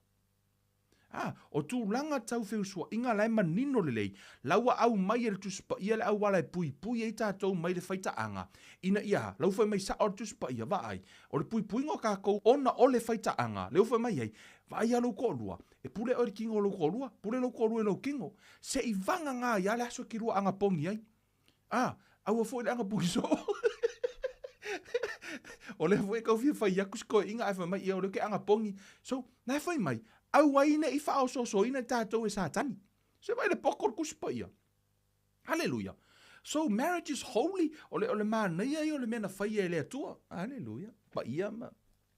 A, o tulaga tau feusuaiga la e manino lelei, la ua aumai e le Tusi Paia le auala e puipui ai tatou mai le faitaaga, ina ia, la ua fai mai sao le Tusi Paia, vaai, o le puipuiga o tatou ona o le faitaaga, lea ua fai mai ai, vaai lava lou toalua, e pule oe i le tino o lou toalua, pule lou toalua i lou tino, se i vagana ai lava le aso e te lua anapogi ai. A, aua foi le anapogi soo. O lea foi e tau fia fai atu si toeaina ae fai mai, ia o lea ou te anapogi. So, na e fai mai, aua ai ne i faaosoosoina i tatou e Satani. Se vaai le poto o le Tusi Paia. Haleluia. So marriage is holy. O le, o le manaia ia o le mea na faia e le Atua. Haleluia. Paia ma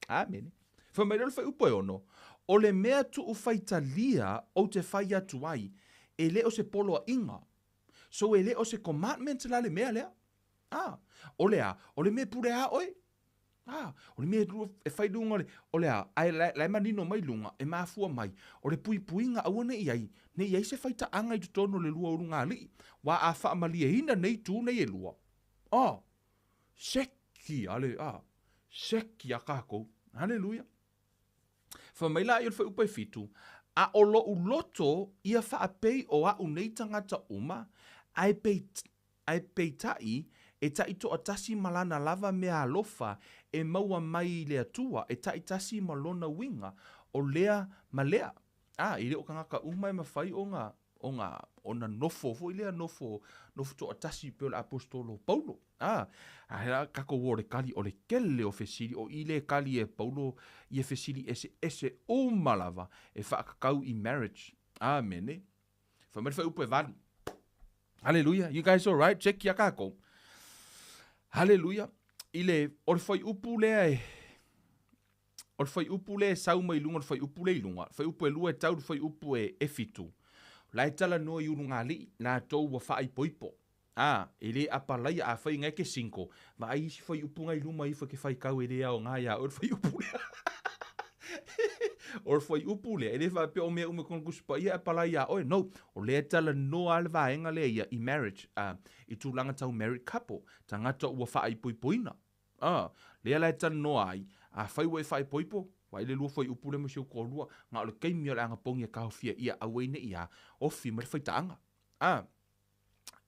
Amene. Fai mai lea o le fuaiupu e ono, o le mea tuu faitalia ou te fai atu ai, e le o se poloaiga. So e le o se commandment la le mea lea. Ah, o le a? O le mea e pule a oe. Ah, o le mea e fai luga o le, o le a? Ae la e manino mai luga, e mafua mai, o le puipuiga aua ne i ai, ne i ai se faitaaga i totonu o le lua ulugalii, aua a faamalieina nei itu nei e lua, ah, seki a le, ah, seki a kākou. Haleluia. Fai mai la ia o le fuaiupu e fitu, A o loʻu loto ia faapei o aʻu nei tagata uma, ae pei, ae peitai e taitoatasi ma lana lava mea alofa e maua mai i le Atua, e taitasi ma lona uiga, o lea ma lea. A, e le o tagata uma e mafai ona ona, ona nofo foi lea, nofo, nofo toatasi pei o le Aposetolo o Paulo. A, a he la tatou o le kali, o le tele o fesili, o i le kali e Paulo ia fesili eseese uma lava e faatatau i marriage. Amene. Fai mai le fuaiupu e valu. Hallelujah. You guys all right? Check ia kākou. Hallelujah. I le, o le fuaiupu lea e, O le fuaiupu lea e sau mai luga o le fuaiupu lea i luga, fuaiupu e lua e tau i le fuaiupu e fitu, la e talanoa i ulugalii, latou ua faaipoipo. A, e le apalaia, afai na e te single, vaai isi fuaiupu na i luma ifo e te faitau e le aoga iā oe le fuaiupu lea. O le fuaiupu lea, e le faapea o mea uma i totonu o le Tusi Paia e apalai iā oe. No, o lea e talanoa lava le vaega lea ia i marriage, a, i tulaga tau married couple, tagata ua faaipoipoina. A, lea la e talanoa ai, afai ua e faaipoipo, vaai le lua fuaiupu lea ma si ou toalua, na o le taimi o le anapogi e taofia ia aua ai ne i a, ofi mai le faitaaga. A,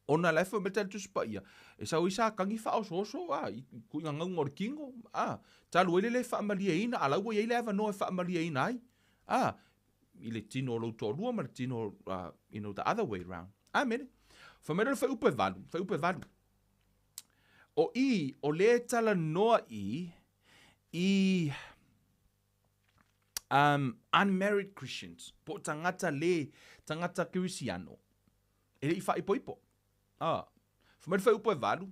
ona la e fai mai le Tali Tusi Paia, e sau ai Satani faaosooso, a, i tuiga gauga o le tino, a, talu ai le le faamalieina, a la ua i ai le avanoa e faamalieina ai, a, i le tino o lou toalua ma le tino, uh, you know, the other way round. Amene. Fai mai lea o le fuaiupu e valu, fuaiupu e valu. O i, o lea e talanoa i, i um, unmarried Christians, po o tagata le, tagata Kerisiano, e le i faaipoipo. Ah. Fai mai le fuaiupu e valu,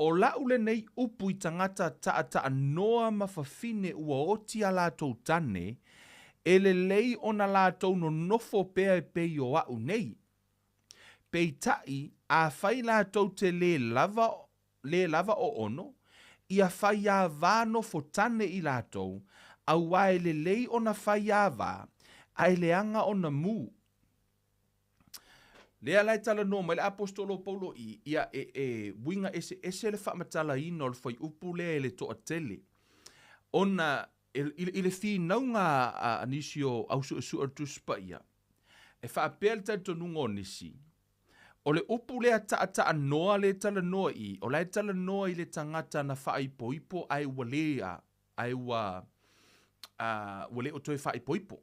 o la'u lenei upu i tagata taataanoa ma fafine ua oti a latou tane, e lelei ona latou nonofo pea e pei o a'u nei. Peitai, afai latou te lē lava, lē lava o ono, ia faiāvā nofo tane i latou, auā e lelei ona faiāvā, a e leaga ona mū. Lea la e talanoa mai le Aposetolo o Paulo i, ia, e, e uiga eseese le faamatalaina o le fuaiupu lea e le toatele, ona i, i le finauga a, a nisi o au suesue o le Tusi Paia, E faapea le talitonuga o nisi, o le upu lea taataanoa lea e talanoa i, o la e talanoa i le tagata na faaipoipo ae ua le a, ae ua, a, ua le o toe faaipoipo.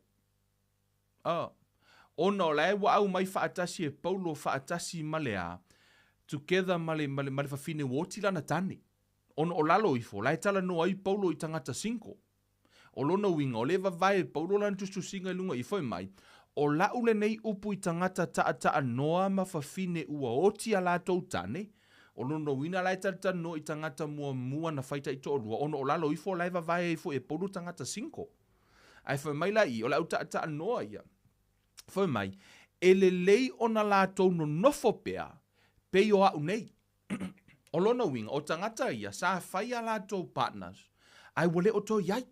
A, ona o la e ua aumai faatasi e Paulo faatasi ma le a, together ma le, ma le, ma le fafine ua oti lana tane. Ona o lalo ifo, la e talanoa ai Paulo i tagata single. O lona uiga, o lea e vavae e Paulo lana tusitusiga i luga i fai mai, O la'u lenei upu i tagata taataanoa ma fafine ua oti a latou tane, o lona uiga la e talitalinoa i tagata muamua na fai taitoalua, ona o lalo ifo la e vavae ai foi e Paulo tagata single. Ae fai mai la i, o le au taataanoa ia, fai mai, e lelei ona latou nonofo pea, pei o a'u nei. O lona uiga, o tagata ia sa fai a latou partners, ae ua le o toe i ai.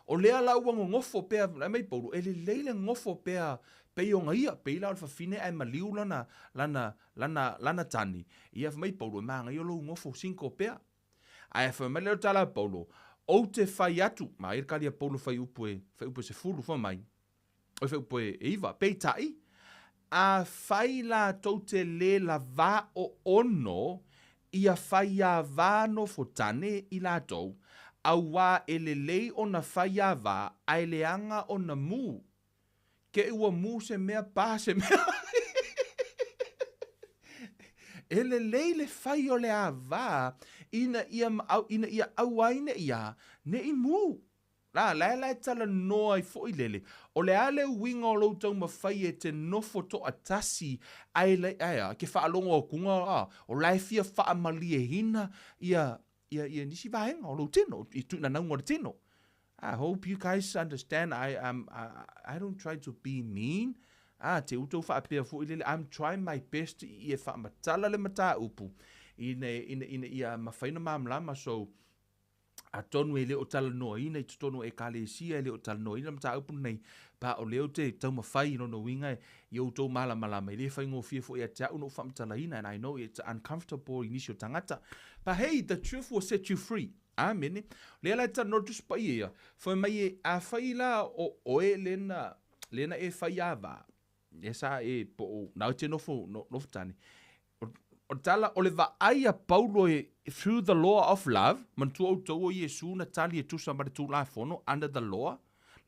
O lea la ua gogofo pea, ae mai Paulo, e lelei le gogofo pea pei ona ia, pei la o le fafine ae maliu lana, lana, lana, lana tane, ia fai mai Paulo, e manaia lou gofo single pea. Ae fai mai lea o le tala a Paulo, ou te fai atu, ma ai le kali a Paulo fai upu e, fai upu e sefulu, fai mai. O le fuaiupu e 9, Peitai, afai latou te lē lavā oono ia faiāvā nofotane i latou, auā e lelei ona faiāvā ae leaga ona mū. Ke ua mū se mea, pā se mea. E lelei le fai o le avā ina ia, ina ia aua ai ne i a, ne i mū. La, la la e talanoa ai foi lele, o le a le uiga o lou taumafai e te nofo toatasi ae le, ae a, ke faalogo atuga, a, o la e fia faamalieina ia, ia, ia nisi vaega o lou tino, i tuinanauga o le tino. I hope you guys understand, I, um, I, I don't try to be mean, a, te u tou faapea foi lele, I'm trying my best i e faamatala le mataupu, ina, ina, ina ia mafai ona malamalama, so, Atonu e le o talanoaina i totonu o Ekalesia, e le o talanoaina le mataupu lenei, pa o lea ou te taumafai i lona uiga i outou malamalama, e le faigofie foi ia te au ona ou faamatalaina, and I know it's uncomfortable i nisi o tagata. But hey, the truth will set you free. Amene. Lea la e talanoa le Tusi Paia ia, fai mai e, afai la o oe lena, lena e faiāvā, lea sa e po o nau te nofo, no, nofo tane, O le tala, o le vaai a Paulo e through the law of love, manatua outou o Iesu na tali e tusa ma le Tulafono, under the law,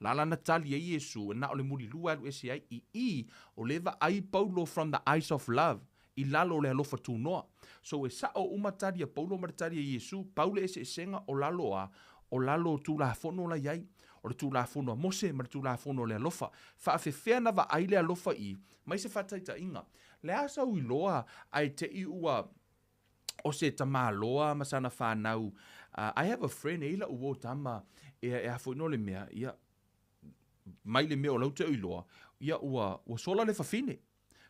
la la na tali ai Iesu, e na o le mulilua e alu ese ai, i i, o le vaai Paulo from the eyes of love, i lalo o le alofa tunoa. So e sao uma tali a Paulo ma le tali a Iesu, pau le eseesega o lalo a, o lalo o Tulafono la i ai, o le Tulafono a Mose ma le Tulafono o le alofa. Faafefea na vaai le alofa i, mai se faataitaiga, Le a sau iloa ae te i ua o se tamaloa ma sana whanau. I have a friend e i lau uo tama e, e a foi no le mea, ia, mai le mea o lau te iloa, ia ua, ua sola le fafine.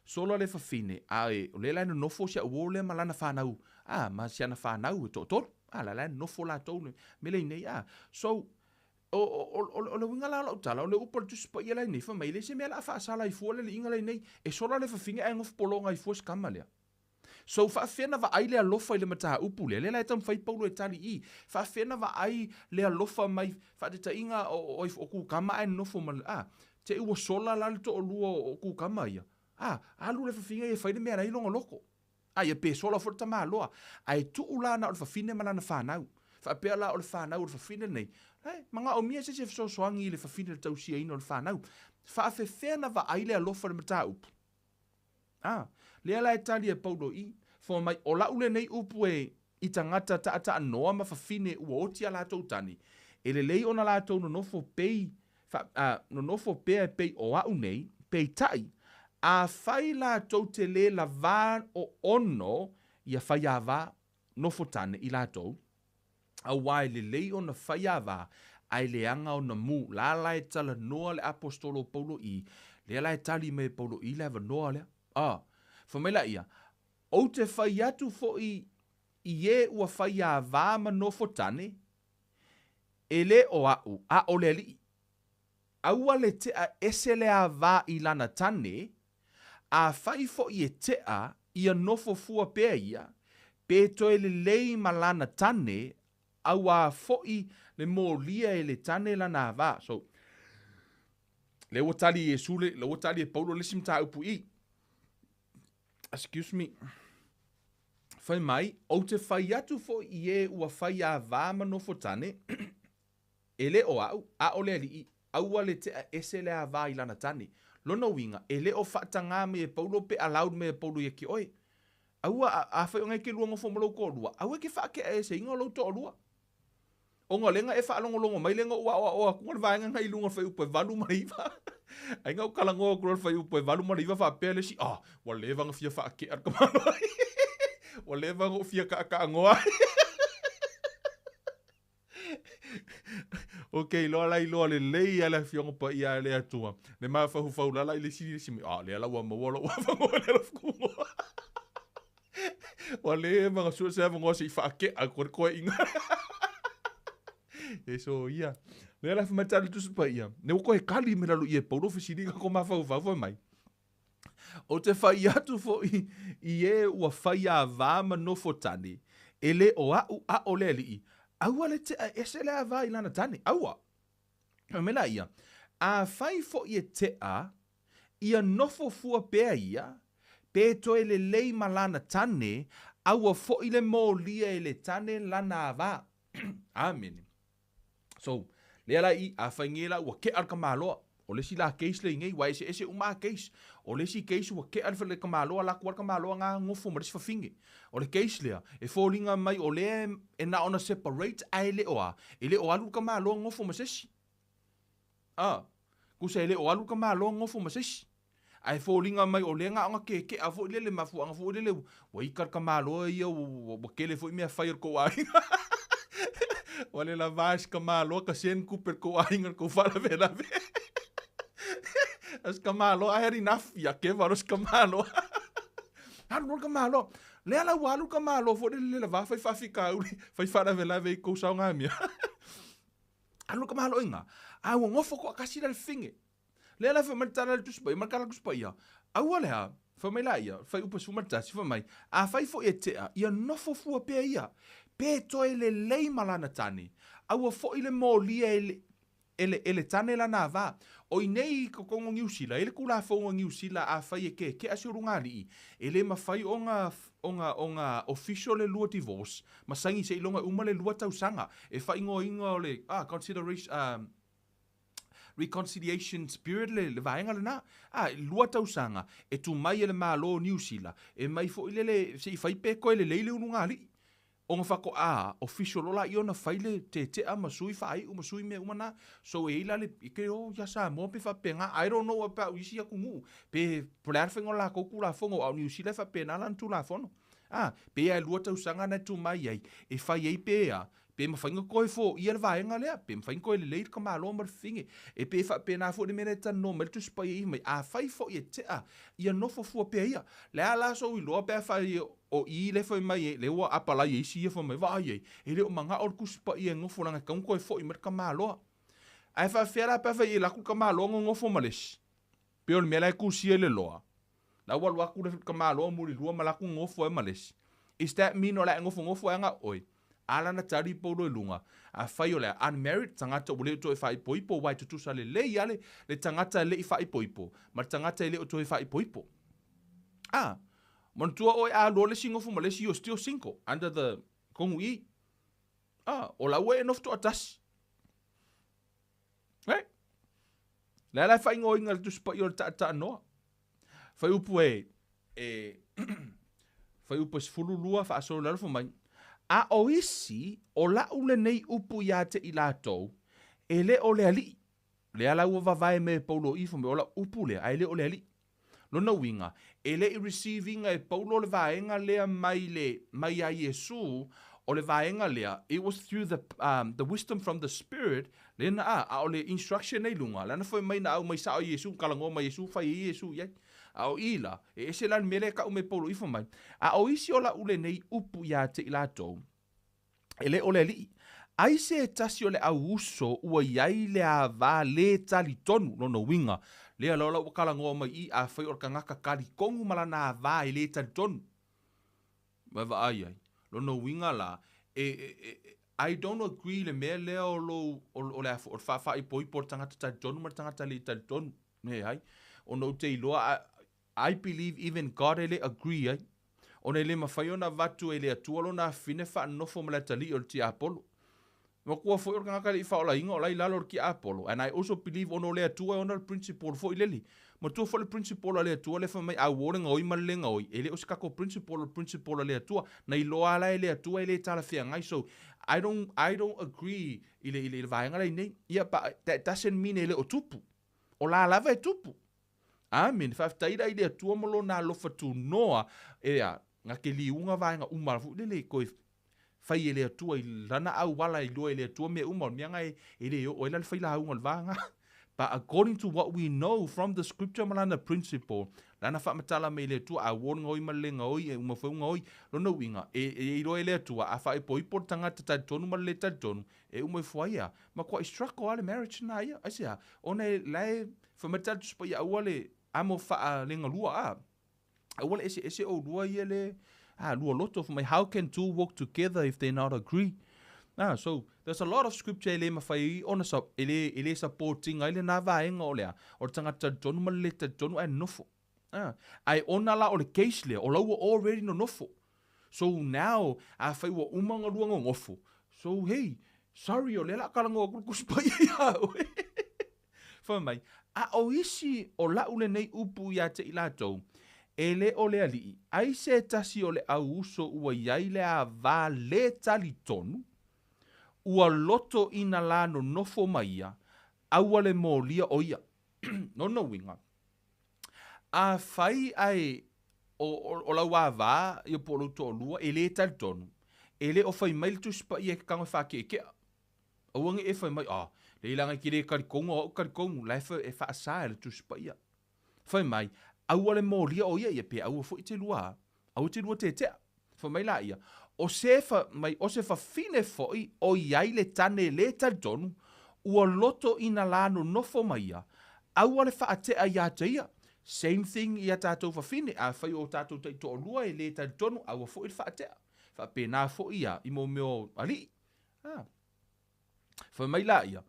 Sola le fafine, a e, o le la e nonofo si au uo lea ma lana whanau, a, ma si ana whanau e toatolu. A, la la e nonofo latou le mea lei nei, a. So, O, o, o, o le uiga la o lau tala, o le upu a le Tusi Paia la i nei, fai mai, e le se mea la a faasala ai fua le liiga la i nei, e sola le fafine ae nofo pologa ai fua se tama lea. So, faafefea na vaai le alofa i le mataupu lea, lea la e taumafai Paulo e tali i, faafefea na vaai le alofa mai, faataitaiga o, o, o kukama ae nofo ma, a, te i ua sola la le toalua o kukama ia, a, alu le fafine ia e fai le mea la i lona loko. A ia pe sola foi le tamaloa, ae tuu la na o le fafine ma lana fanau. Faapea la o le fanau o le fafine lenei, e manaomia se isi e fesoasoani i le fafine i le tausiaina o le fanau. Faafefea na vaai le alofa i le mataupu? A, lea la e tali e Paulo i, fai mai, o lau lenei upu e i tagata taataanoa ma fafine ua oti a latou tane, e lelei ona latou nonofo pei Fa, a, nonofo pea e pei o a'u nei, peitai, afai latou te lē lavā o ono ia faiāvā nofo tane i latou, auā e lelei ona faiāvā ae leaga ona mū. La la e talanoa le Aposetolo o Paulo i, lea la e tali mai e Paulo i le avanoa lea. A, fai mai laia, Ou te fai atu foʻi i ē ua faiāvā ma nofo tane, E le o a'u, a o le Alii. Aua le tea ese le avā i lana tane, afai foʻi e tea, ia nofo fua pea ia, pe toe lelei ma lana tane, auā foʻi le molia e le tane lana avā. So, lea ua tali e Iesu le, lea ua tali e Paulo le isi mataupu i. Excuse me. Fai mai, ou te fai atu foʻi i ē ua faiāvā ma nofo tane, e le o a'u, a o le Alii, aua le tea ese le avā i lana tane. Lona uiga, e le o faatagā mai e Paulo pe allowed mai e Paulo ia ki oe. Aua, afai o ngai ke lua nofo ma lou toalua, aua e ke faakeʻa eseina o lou toalua. Ona o lea na e faalogologo mai lea na ou aoaoa atu le vaega na i luga o le fuaiupu e 8 ma le 9. Ai na ou talanoa atu loa i le fuaiupu e 8 ma le 9 faapea le isi, ah, ua leva ona fia faakea le tamaloa. Ua leva ona ou fia taataanoa. Ok, loa la iloa lelei lava le Afioga Paia a le Atua. Le mafaufau lala i le isi isi mea, ah, lea la ua maua lou avanoa lea lau Ua leva ona sue se avanoa se i faakea atu ai le toeaina. E soia. Lea la fai mai tali Tusi Paia. Ne ua toe kali mai lalo i e Paulo fesiliga ko mafaufau fai mai. Ou te fai atu foʻi i ē ua faiāvā ma nofo tane, e le o a'u a o le Alii, aua le tea ese le avā i lana tane, aua. Fai mai laia, Afai foi e te'a, ia nofo fua pea ia, pe toe lelei ma lana tane, a ua foi le molia e le tane lana ava. Amene. So, lea la i, afai nei la ua ke'a le tamaloa, o le isi la case lea i nei, ua eseese uma a case. O le isi case ua ke'a le tamaloa, alu atu lava le tamaloa na nofo ma le isi fafine. O le case lea, e foliga mai o lea e na ona separate ae le o a, e le o alu le tamaloa nofo ma se isi. A, tusa e le o alu le tamaloa nofo ma se isi. Ae foliga mai o lea na ona keke'a foi lele mafuaaga foi lele ua ita le tamaloa ia ua tele foi mea fai a le tou aiga. Ua le lava e si tamaloa ta send tupe i le tou aiga i le tou faalavelave. A si tamaloa I had enough, ia keva loa si tamaloa. Alu loa le tamaloa. Lea la ua alu le tamaloa foi lele le lava fai faafitauli, fai faalavelave i tou saogamea. Alu le tamaloa i ina, a ua nofo toatasi la le fafine. Lea la fai mai le tala a le Tusi Paia, ma le tala a le Tusi Paia, aua le a, fai mai laia, fuaiupu 11, fai mai, Afai foi e tea, ia nofo fua pea ia, pe toe lelei ma lana tane, aua foi le molia e le, e le, e le tane lana ava. O i nei i totonu o Niu Sila, e i ai le Tulafono a Niu Sila afai e keke'a si ulugalii, e le mafai ona, ona, ona official le lua divorce, ma saini seiloga e uma le lua tausaga, e faaigoaina o le, ah, consideration, ah, Reconciliation Spirit le, le vaega lena. A, lua tausaga, e tu mai e le Malo o Niu Sila, e mai foi lele, se i fai pe koe lelei le ulugalii. Ona faatoa official loa laia ona fai le tetea ma sui faaiu ma sui mea uma na. So e i ai la le, e ke o ia Samoa pe faapena, I don't know about isi atunuu, pe po o le a le faiga o le latou Tulafono, a o Niu Sila e faapena lana Tulafono. A, pe a e lua tausaga na e tu mai ai, e fai ai pe a, Pe mafai ona toe foia le vaega lea, pe mafai ona toe lelei le tamaloa ma le fafine. E pei e faapena foi le mea lea e talanoa mai le Tusi Paia i mai, afai foi e tea, ia nofo fua pea ia. Le a la sou iloa pe afai o i lea fai mai ai, lea ua apalai e isi ia fai mai, vaai ai, e le o manao le Tusi Paia e nofo leaga e tatau ona toe foi mai le tamaloa. Ae faapefea la pe afai e alu atu le tamaloa nonofo ma le isi? Pei o le mea la e tusia i le loa. La ua alu atu le tamaloa mulilua ma latou nonofo ai ma le isi. Is that mean o le a e nofonofo ai ana oe? A lana tali paulo i luga, afai o le a unmarried, tagata ua le o toe faaipoipo aua e tutusa lelei a le le tagata e le i faaipoipo ma le tagata e le o toe faaipoipo. A, manatua oe a alu loa le isi nofo ma le isi you're still single under the tonu i. A, o la ua e nofo toatasi. Right? Le a la e faaigoaina le Tusi Paia o le Taataanoa. Fuaiupu e, e fuaiupu e 12 faasolo i lalo fai mai, A o isi o la'u lenei upu iā te i latou, e le o le Alii. Lea la ua vavae mai e Paulo i fai mai, o la'u upu lea, ae le o le Alii. Lona uiga, e le i receive ina e Paulo le vaega lea mai le, mai ia Iesu, o le vaega lea, it was through the, um, the wisdom from the Spirit, lea na a, a o le instruction lea i luga, lana fai mai na aumai sao e Iesu, talanoa mai Iesu, fai ai Iesu i ai. A o i la, e ese la le mea lea e tau mai e Paulo ifo mai, a o isi o la'u lenei upu ia te i latou, e le o le alii. Ai se tasi o le au uso ua i ai le ava le talitonu, lona uiga, lea loa la ua talanoa mai i, afai o le tagata talitonu ma lana ava e le talitonu. Ua e vaai ai? Lona uiga la, e, e, e, I don't agree i le mea lea o lou, o, o le a foi, o le faafaaipoipo o le tagata talitonu ma le tagata le talitonu. Leai. Ona ou te iloa, I believe even God e le agree ai. Ona e le mafai ona avatu e le Atua lona afine faanofo ma le atalii o le tiapolo. Matua foi o le tagata e le i faaolaina o la i lalo o le tiapolo. And I also believe ona o le Atua e ona le principle foi lele. Matua foi le principle a le Atua lea fai mai a uo le gaoi ma le le gaoi. E le o se tatou principle o le principle a le Atua. Na iloa lava la e le Atua e le talafeagai. So I don't, I don't agree i le, i le, i le vaega lea i nei. Ia, but that doesn't mean e le o tupu. O la lava e tupu. Amene. Faafetai la i le Atua ma Lona alofa tunoa, ea, na te liuga vaega uma foi lele e toe fai e le Atua i Lana auala e iloa e le Atua mea uma, o le mea na e, e le oo ai la le failauga o le va na. But according to what we know from the scripture ma Lana principle, Lana faamatala mai e le Atua, a ua gaoi ma le le gaoi, e uma foi ua gaoi. Lona uiga, e, e iloa e le Atua, a faaipoipo le tagata talitonu ma le le talitonu, e uma ifo ai ia, matuai struggle lava le marriage na ia. Aisea? Ona e, la e, Fai mai le tala Tusi Paia, aua le amo faalegalua, a. Aua le eseese oulua ia le, a, lua loto. Fai mai, how can two walk together if they not agree? Ah, so, there's a lot of scripture e le mawhai ai ona sa, e le, e le supporting ai lena vaega o le a, o le tagata talitonu ma le le talitonu ae nonofo. Ah, ae ona la o le case lea, o la ua already nonofo. So now, afai ua uma ona lua nonofo, so hey, sorry o lea o le a talanoa atu le Tusi Paia ia oe. Fai mai, a o isi o la'u lenei upu ia te i latou, e le o le Alii, ai se tasi o le au uso ua i ai le ava le talitonu, ua loto ina la nonofo ma ia, aua le molia o ia. Lona uiga, afai ae o, o, o lau ava ia po o lou toalua e le talitonu, e le o fai mai le Tusi Paia e te tago e faakeekea. Aua ne i e fai mai, Ah, leai leaga e te le talitonu o au e talitonu, la e fai, e faasa e le Tusi Paia. Fai mai, aua le molia o ia ia, pe aua foi te lua, aua te lua tetea. Fai mai laia, o se fa, mai, o se fafine foi o i ai le tane le talitonu, ua loto ina la nonofo ma ia, aua le faatea ia te ia. Same thing i a tatou fafine, afai o tatou taitoalua e le talitonu, aua foi le faatea. Faapena foi ia i mo mea o alii. Ah. Fai mai laia.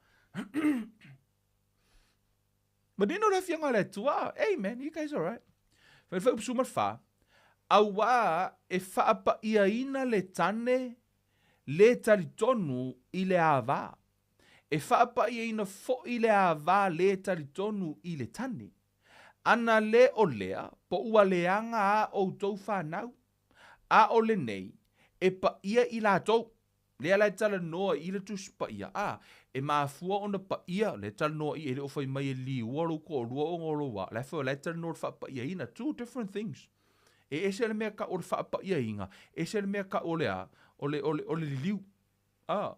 Manino le afioga a le Atua. Amen. You guys alright? Fai fai upu ma le fa. Auā e faapaiaina le tane le talitonu i le ava. E faapaiaina foi le ava le talitonu i le tane. Ana le o lea, po ua leaga a outou fanau. A o lenei, e paia i latou. Lea la e talanoa i le Tusi Paia, a, e mafua ona paia, lea e talanoa i, e le o fai mai e liua lou toalua ona o lou a, la e fai, la e talanoa i le faapaiaina, two different things. E ese le mea tau o le faapaiaina, ese le mea tau o le a, o le, o le, o le liliu, a,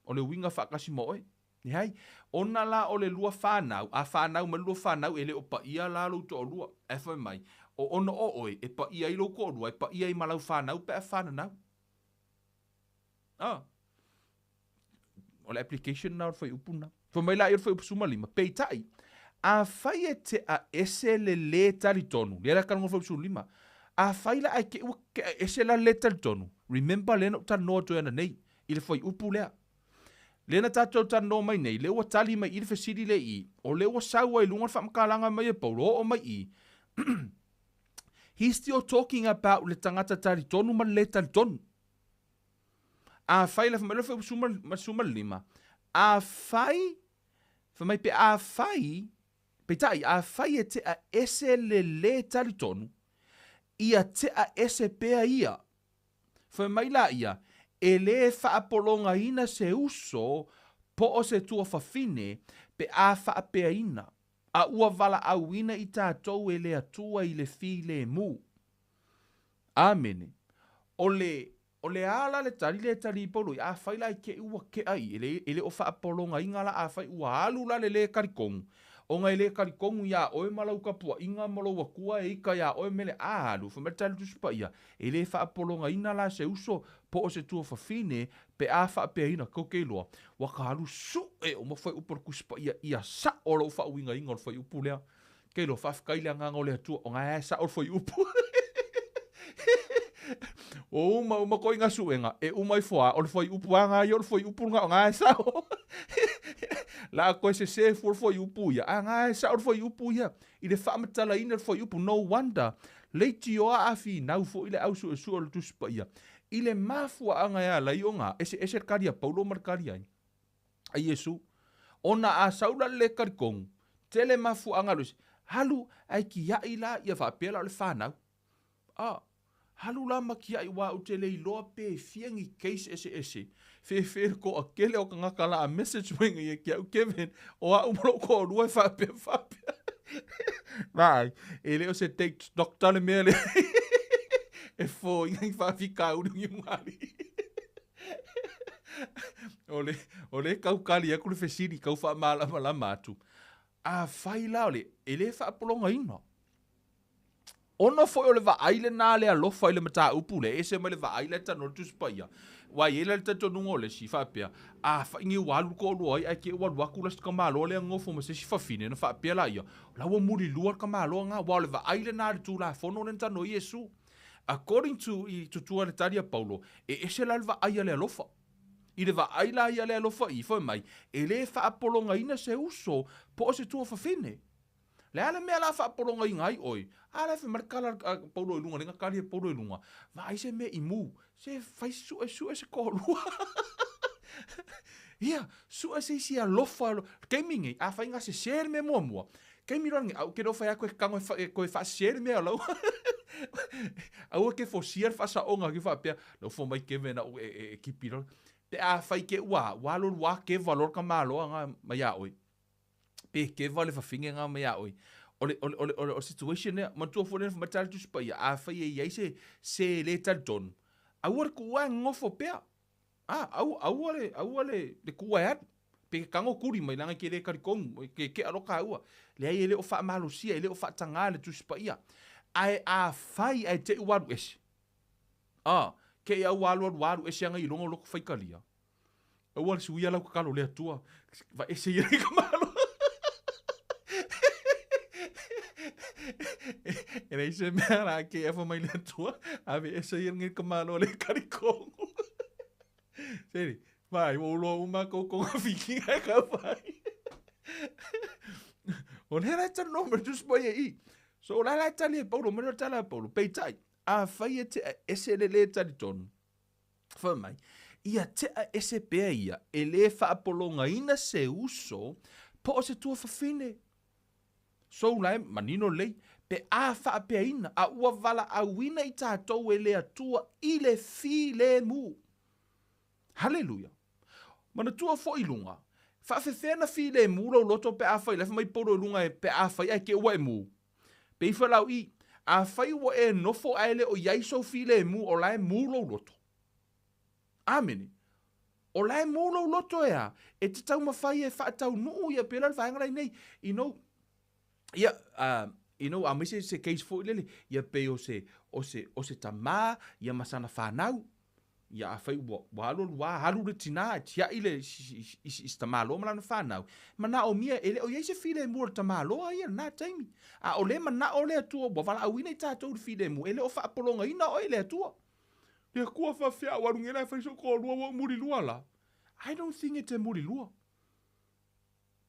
o le uiga faatasi ma oe. Leai, ona la o le lua fanau, a fanau mai le lua fanau, e le o paia la lou toalua. Ae fai mai, o ona o oe, e paia ai lou toalua, e paia ai ma lau fanau pe a fananau. Ah. O le application na o le fuaiupu na. Fai mai la i o le fuaiupu 15, peitai, afai e tea ese le lē talitonu, lea la talanoa le fuaiupu 15, afai la ae te i ua tea ese la le lē talitonu, remember lea na ou talanoa atu ai ananei, i le fuaiupu lea. Lea na tatou talanoa mai nei, lea ua tali mai i le fesili lea i i, o lea ua sau ai i luga le faamatalaga mai e Paulo, oo mai i i, he's still talking about le tagata talitonu ma le lē talitonu. Afai la, fai mai loa le 15, afai, fai mai pe afai, peitai, afai e tea ese le lē talitonu, ia tea ese pea ia. Fai mai laia, e lē faapologaina se uso po o se tuafafine pe a faapeaina, a ua valaauina i tatou e le Atua i le filemu. Amene. O le, o le a la le tali lea e tali i Paulo i, afai la i te i ua tea i, e le, e le o faapologaina la afai ua alu la le lē talitonu, ona e lē talitonu iā oe ma lau tapuaiga ma lou Atua e ita iā oe mele a alu, fai mai le tali o le Tusi Paia, E le faapologaina la se uso po o se tuafafine pe a faapeaina, tou te iloa, ua ta alu suʻe uma fuaiupu o le Tusi Paia ia saʻo lou faauigaina o le fuaiupu lea. Te iloa, faafetai i le Agaga o le Atua, o na e saʻo le fuaiupu. Ua uma uma koʻiga suʻega, e uma ifo a, o le fuaiupu a na ia o le fuaiupu lena o na e saʻo. La a toe sesē fua le fuaiupu ia, a na e saʻo le fuaiupu ia. I le faamatalaina o le fuaiupu, no wonder, leitioa a finau foi le au suesue o le Tusi Paia i le mafuaaga e ala ai ona eseese le kali a Paulo ma le kali ai a Iesu. Ona a sau la le lē talitonu, tele mafuaaga alu ese, alu ae tiai la ia faapea la o le fanau. A, alu la ma tiai aua ou te le iloa pe fia ni case eseese, fefe le toatele o tagata la a message mai nei ia te au Kevin, o au ma lou toalua e faapea faapea. Vaai, e le o se date doctor le mea lea e foia ni faafitauli o ni ulugalii. O le, o le tau kali atu le fesili, tau faamalamalama atu. Afai la o le, e le faapologaina. Ona foi o le vaai lena a le alofa i le mataupu lea, e ese mai le vaai la e talanoa le Tusi Paia. Aua e i ai la le talitonuga o le isi, faapea, Afai nei ua alu le toalua ai, ae te i ua alu atu la si tamaloa lea nofo ma se isi fafine, ona faapea laia, O la ua mulilua le tamaloa lena, aua o le vaai lena a le Tulafono lea na talanoa ai Iesu. According to i tutua le tali a Paulo, e ese la le vaai a le alofa. I le vaai la ia le alofa i, fai mai, e le faapologaina se uso po o se tuafafine. Le a le mea la faapologaina ai oe? A la e fai mai le tala a Paulo i luga, le tali e Paulo i luga, vaai se mea i mu, se fai suesue se toalua. Ia, sue se isi alofa, taimi nei, afai na sese le mea muamua, taimi loa lenei, au ke le o fai atu e tago e toe faasese le mea o lau. Aua ke fosia le faasaoga ki faapea, lau fo mai keve na u e kipi loa. Pe afai ke ua, ua alu alu lava keva loa le tamaloa na mai ia oe. Pe keva le fafine na mai ia oe. O le, o le, o le, o le situation lea, manatua foi lea fai mai le Tusi Paia, afai e i ai se, se le talitonu, aua le tuua e nonofo pea. A, aua, aua le, aua le, le tuua e alu. Pe ke tago tuli mai leaga e te le talitonu, e te tea loa taua. Leai, e le o faamalosia, e le o faataga le Tusi Paia. Ae afai ae te i ua alu ese, a, ke i a ua alu alu ua alu ese ana iloga o loto faitalia, aua le suia lau tatalo i le Atua, vaese ia i ka malo. E leai se mea la ke afa mai le Atua, ave ese ia lenei ka malo le talitonu. Seri, vai, ua uloa uma kou togafitiga e ka fai. O lea la e talanoa mai le Tusi Paia i i. So o la la e tali e Paulo, mai le tala a Paulo, peitai, afai e tea ese le le talitonu, fai mai, ia tea ese pea ia e le faapologaina se uso po o se tuafafine. So la e manino lelei, pe a faapeaina, a ua valaauina i tatou e le Atua i le filemu. Haleluia! Manatua foi i luga, faafefea na filemu lou loto pe afai, la e fai mai Paulo i luga e, pe afai ae te ua e mu. Pei foi lau i, afai ua e nofo ae le o i ai sou filemu, o la e mu lou loto. Amene. O la e mu lou loto e a, e te taumafai e faataunuu ia pei la o le vaega la i nei, you know, ia, you know, aemaise se case foi lele, ia pei o se, o se, o se tamā, ia ma sana fanau, ia afai ua, ua alu alu lava alu le tinā e tiai le, i, i, i se tamaloa ma lana fanau, manaomia e le o i ai se filemu o le tamaloa ia i lena taimi. A o le manao o le Atua ua valaauina i tatou i le filemu, e le o faapologaina oe e le Atua. Le Atua faafefea au alu nei la e fai sou toalua ua ou mulilua la. I don't think e te mulilua.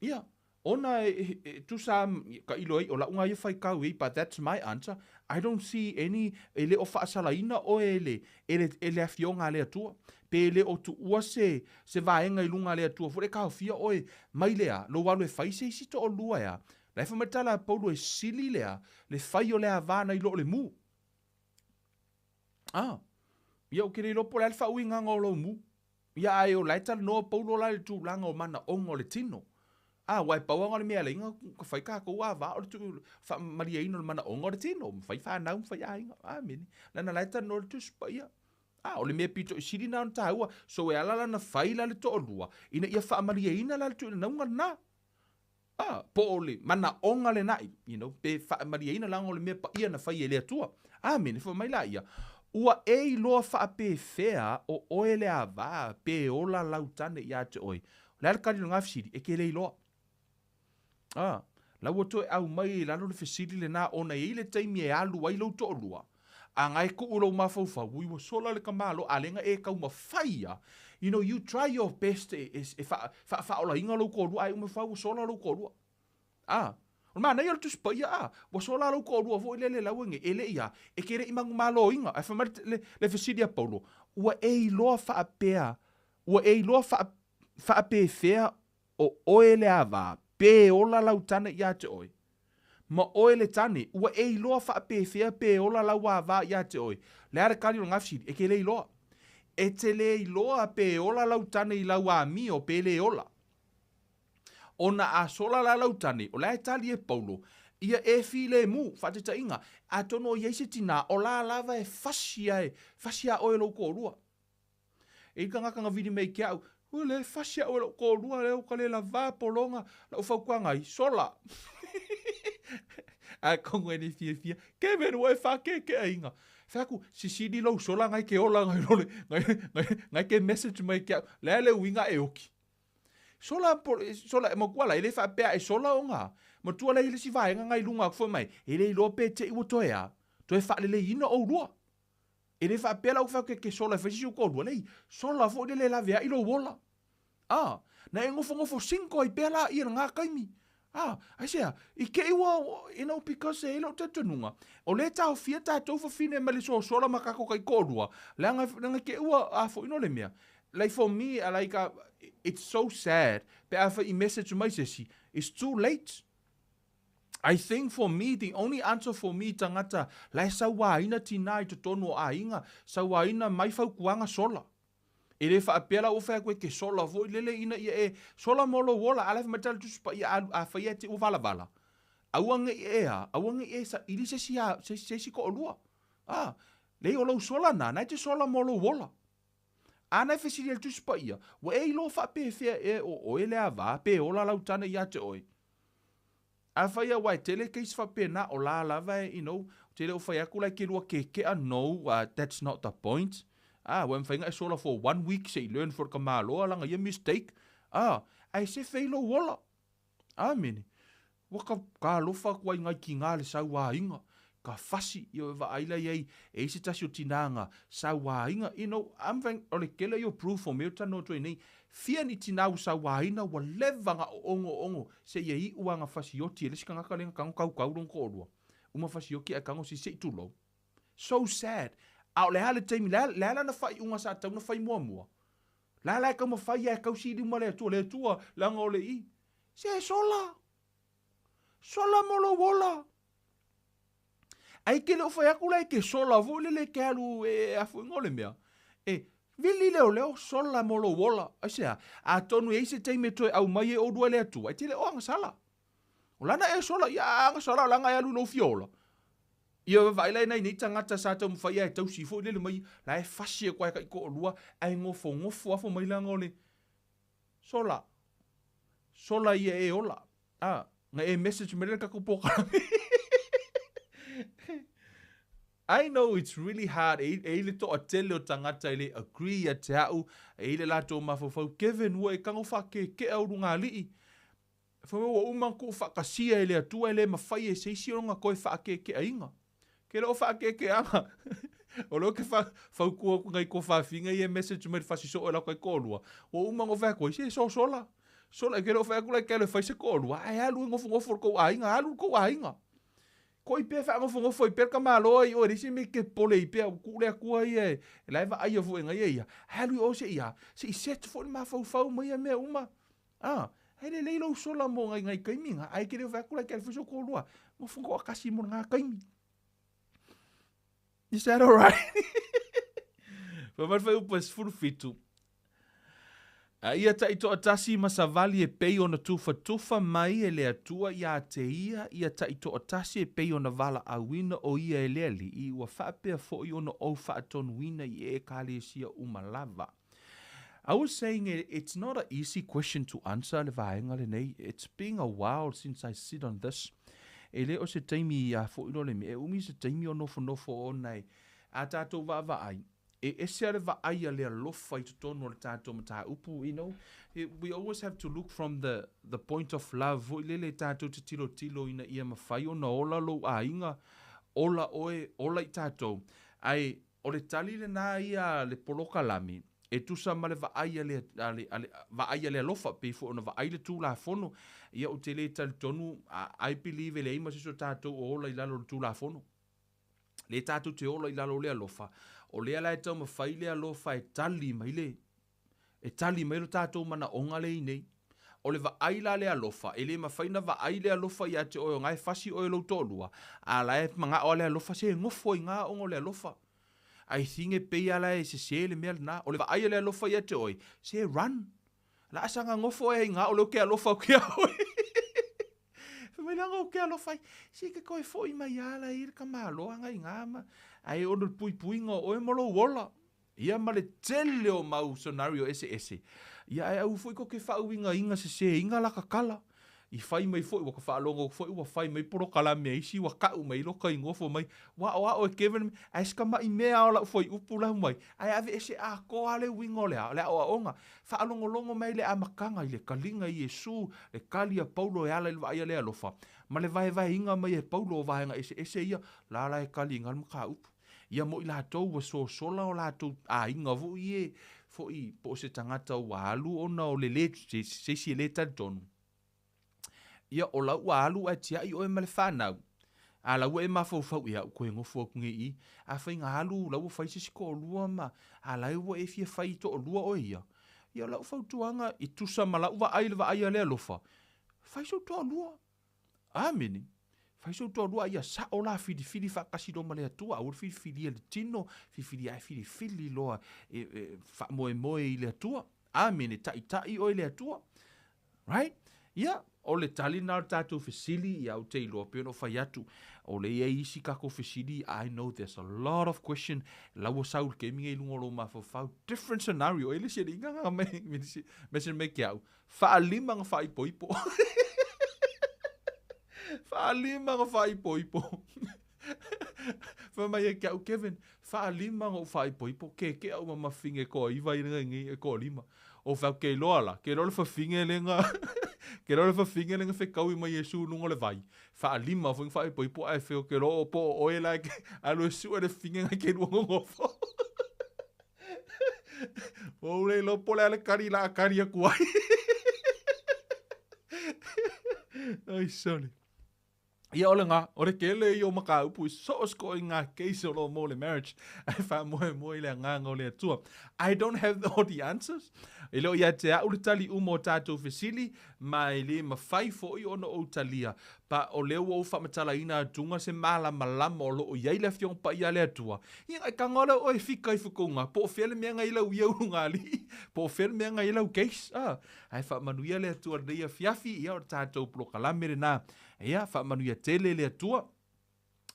Ia, ona e, e, tusa ka ilo ai, o lau nga ia faitau i ai, but that's my answer. I don't see any, e le o faasalaina oe e le, e le, e le afioga a le Atua. Pe le o tuua se, se vaega i luga a le Atua foi le taofia oe mai le a, lou alu e fai se isi toalua e a. La e fai mai le tala a Paulo e sili le a, le fai o le ava nai lo o le mu. Ah, ia ou te le iloa po o le a le faauigaga o lou mu. Ia ae o la e talanoa Paulo la i le tulaga o manaoga o le tino. A, aua e pau lava o le mea e ala ai ona fai tatou ava o le tuu faamalieina o le manaoga o le tino, ma fai fanau ma fai aiga. Amene. Leaga la e talanoa le Tusi Paia. A, o le mea pito i sili na ona taua. So e ala la ona fai la le toalua, ina ia faamalieina la le tuuinauga lena. A, po o le manaoga lena, you know, pe faamalieina leaga o le mea paia na fai e le Atua. Amene, fai mai laia, Ua e iloa faapefea o oe le ava pe ola lau tane ia te oe. O le a le tali o lena fesili? E te le iloa. A, la ua toe aumai i lalo le fesili lena ona e i ai le taimi e alu ai lou toalua, A na e kuu lou mafaufau, ui ua sola le tamaloa, a lea na e taumafai ia, you know, you try your best e, e, e faa, faaolaina lou toalua, ae uma fau ua sola lou toalua. A, o le manaia o le Tusi Paia, a, ua sola lou toalua foi lele lau e nei, e le i a, e te le i manumaloina. Ae fai mai le, le, le fesili a Paulo, ua e iloa faapea, ua e iloa faa, faapefea o oe le ava, pe ola lau tane ia te oe? Ma oe le tane, ua e iloa faapefea pe ola lau ava ia te oe? Le a le tali o lena fesili? E te le iloa. E te le iloa pe ola lau tane i lau amio pe le ola. Ona a sola la lau tane, o la e tali e Paulo, ia e filemu, faataitaiga, atonu o i ai se tinā, o la lava e fasi ae, fasi a oe lou toalua. E i tagata na vili mai ke au, ua le fasi au e lou toalua lea ua ka le lavā pologa, lau fautuaga ai, sola. Ae atonu e le fiafia, Kevin ua e faakeekeaina. Fai atu, sisili lou sola nai ke ola nai lo le, nai, nai, nai ke message mai ke au, le a le uiga e oki. Sola, sola, matua la, e le faapea e sola ona, matua la i le isi vaega ngai lunga atu foi mai, e le iloa pe te i ua toe a, toe faaleleina oulua. E le faapea la ua fai atu e te sola e fai se isi ou toalua, leai, sola foi lele e laveai lou ola. A, na e nofonofo single ai pea laia i lena taimi. A, aisea, i te i ua, you know, because e i ai lou talitonuga, o lea e taofia tatou fafine mai le sosola ma tatou taitoalua, leaga, leaga i te i ua, a foi no le mea, like for me, like, it's so sad pe afai i message mai se isi, it's too late. I think for me, the only answer for me tagata la e sauaina tina i totonu o aiga, sauaina mai fautuaga sola. E le faapea la ua fai atu e te sola foi lele ina ia e sola mo lou ola, a la e fai mai tala Tusi Paia a, afai ia te ua valavala, aua ne i e a, aua ne i e saili se isi a, se, se isi toalua. A, leai o lou sola na, na e te sola mo lou ola. A na e fesili ai le Tusi Paia, ua e iloa faapefea ea o oe le ava, pe ola lau tane ia te oe? Afai aua e tele case faapena o la lava e you know, ou te le o fai atu la e te lua kekea no that's not the point ah ua e mafai ona e sola for one week se i learn for ka malo lana ia mistake ah ae sefe ai lou ola amene ua ka ka alofa atu ai ngai kina le sauaiga ka fasi ia e vaai la iai e i se tasi o tina na sauaina you know I'm fine o le tele ia o proof o mea o talanoa atu ai nei fia ni tina ua sauaina ua leva na oogo oogo seia iu a na fasioti e le isi tagata lea na tago tautau lona toalua uma fasioti ae tago se isi sei tulou so sad a o le a le taimi le a le a lana faaiuga sa tatau ona fai muamua la la e taumafai a e tausi i luma le Atua le Atua leaga o le i se sola sola mo lou ola. Ai ke le o fai atu la e ke sola foi lele e ke alu e afuiga o le mea. E vili leoleo sola mo lou ola. Aisea, atonu e i ai se taimi e toe aumai ai oulua e le Atua, e te le o agasala. O lana e sola, ia a agasala o lana e alu i lou fia ola. Ia vaai la e nai nei tagata sa taumafai ia e tausi foi lele mai, la e fasi atu lava e taitoalua ae nofonofo lava fai mai leaga o le Sola. Sola ia e ola. A, na e message mai le tatou polokalame. I know it's really hard e, e i le toatele o tagata e le agree ia te au, e i le latou mafaufau, Kevin, ua e tago faakekea o luga alii. Fai mai ua uma ona tuufaatasia e le Atua e le mafai e se isi ona toe faakeekeaina. Ke le o faakeekeaga. O lea ou te fautua atu nai tofafiga ia e message mai le fasi soo e latou taitoalua, ua uma ona ou fai atu ai, se sosola. Sola, ke le o fai atu la e te alu e fai se toalua, ae alu e nofonofo i le tou aiga, alu i le tou aiga. Koi pea faanofonofo ai pea le tamaloa i oe, leai se mea e te popole ai pea, ua tuu le Atua ia e la e vaaia foi e nai ia ia, ae alu i o se i a, se i set foi le mafaufau ma ia mea uma. A, he lelei lou sola mo ngai ngai taimi na, ae ke le o fai atu la e te alu fai so toalua, nofo toatasi mo lena taimi. Is that alright? Fai mai le fuaiupu e 17. A ia taitoatasi ma savali e pei ona tufatufa mai e le Atua iā te ia, ia taitoatasi e pei ona valaauina o ia e le Alii, ua faapea foi ona ou faatonuina i Ekalesia uma lava. I was saying it's not a easy question to answer le vaega lenei. It's been a while since I sit on this. E le o se taimi ia foi lo le mea. E umi se taimi o nofonofo ona e a tātou vaavaai. E ese a le vaai a le alofa i totonu o le tātou mataupu, you know. We always have to look from the, the point of love foi lele tātou te tilotilo ina ia mawhai ona ola lou aiga, ola oe, ola i tātou. Ae O le tali lena ia a le polokalame, e tusa ma le vaai a le, a le, a le, vaai a le alofa, pei foi ona vaai le Tulafono. Ia, ou te le talitonu, I believe e leai ma se isi o tatou o ola i lalo o le Tulafono. Lea tatou te ola i lalo o le alofa. O lea la e taumafai le alofa e tali mai le, E tali mai lo tatou manaoga lea i nei. O le vaai la le alofa, e le mafai na vaai le alofa ia te oe o na e fasi oe lou toalua, a la e manao a le alofa se e nofo i na ona o le alofa. I think e pei a la e sese le mea lena. O le vaai a le alofa ia te oe, se run. La a saga nofo e i na o leo ke alofa au kia oe. Fai mai leaga o ke alofa ai, se ke koe foi mai a la i le kamaloa ngai ngā ma, ai ono le puipuiga o oe mo lou ola. Ia ma le tele o mau scenario eseese. Ia ae aua foi ko ke faauigaina sesēina la kakala. I whai mai foi, ua ka faalogo foi, ua whai mai polokalame a isi, ua ka'u mai loka i ngofo mai, ua aoao e Kevin, ae se kama'i mea o la'u fuaiupu lahu mai, ae aveese atoa le uiga o le a, o le aoaoga. Faalogologo mai le amataga i le kaliga i Iesu, le kali a Paulo e ala i le vaaia le alofa, ma le vaevaeina mai e Paulo o vaega eseese ia, la la e kali i ga le mataupu. Ia mo i latou ua sosola o latou aiga foi ie foi po o se tagata ua alu ona o le le se isi e le talitonu. Ia o lau ua alu ae tiai oe ma le fanau, a la ua e mafaufau, ia ou toe nofo atu nei i i. Afai na alu la ua fai se isi toalua ma a la ua e fia fai toalua oe ia. Ia o lau fautuaga e tusa ma lau vaai i le vaai a le alofa, fai sou toalua. Amene. Fai sou toalua a ia sao la filifili faatasi loa ma le Atua, aua le filifilia e le tino, filifilia ae filifili loa e, e faamoemoe i le Atua. Amene, taitai oe e le Atua. Right? Ia, o le tali lena o le tatou fesili, ia ou te iloa pei ona ou fai atu, o lea e i ai isi tatou fesili, I know there's a lot of question, la ua sau i le taimi nei i luga o lou mafaufau, different scenario, e le isi alii gaga mai, message mai ke au, faalima na faaipoipo. Faalima na faaipoipo. Fai mai e ke au, Kevin, faalima na ou faaipoipo, ke ke au ma mafine toaiva i lenei nei e toalima. O fai atu, ke iloa la, ke iloa le fafine le na, ke iloa le fafine le na fetaui ma Iesu i luga o le vai. Faalima foi na faaipoipo ae feo ke iloa o po o oe la e ke alu e sue le fafine na ke lua nonofo. Ua ou le iloa po o le a le kali la a kali atu ai. Ai, sorry. Ia o lena, o le tele ia o mataupu i so o se ituaiga case o lo o mo le marriage, ae faamoemoe i le agaga o le Atua. I don't have all the answers. E le o ia te au le tali uma o tatou fesili, ma e le mafai foi ona ou talia. Pa o lea ua ou faamatalaina atuga se malamalama o lo o i ai le Afioga Paia a le Atua. Ia na e tago lava oe e fika i fukouga, po o fea le mea na i lau ia ulugalii, po o fea le mea na i lau case. Ah, ae faamanuia le Atua i lenei afiafi, ia o le tatou polokalame lena. Ia, faamanuia tele le Atua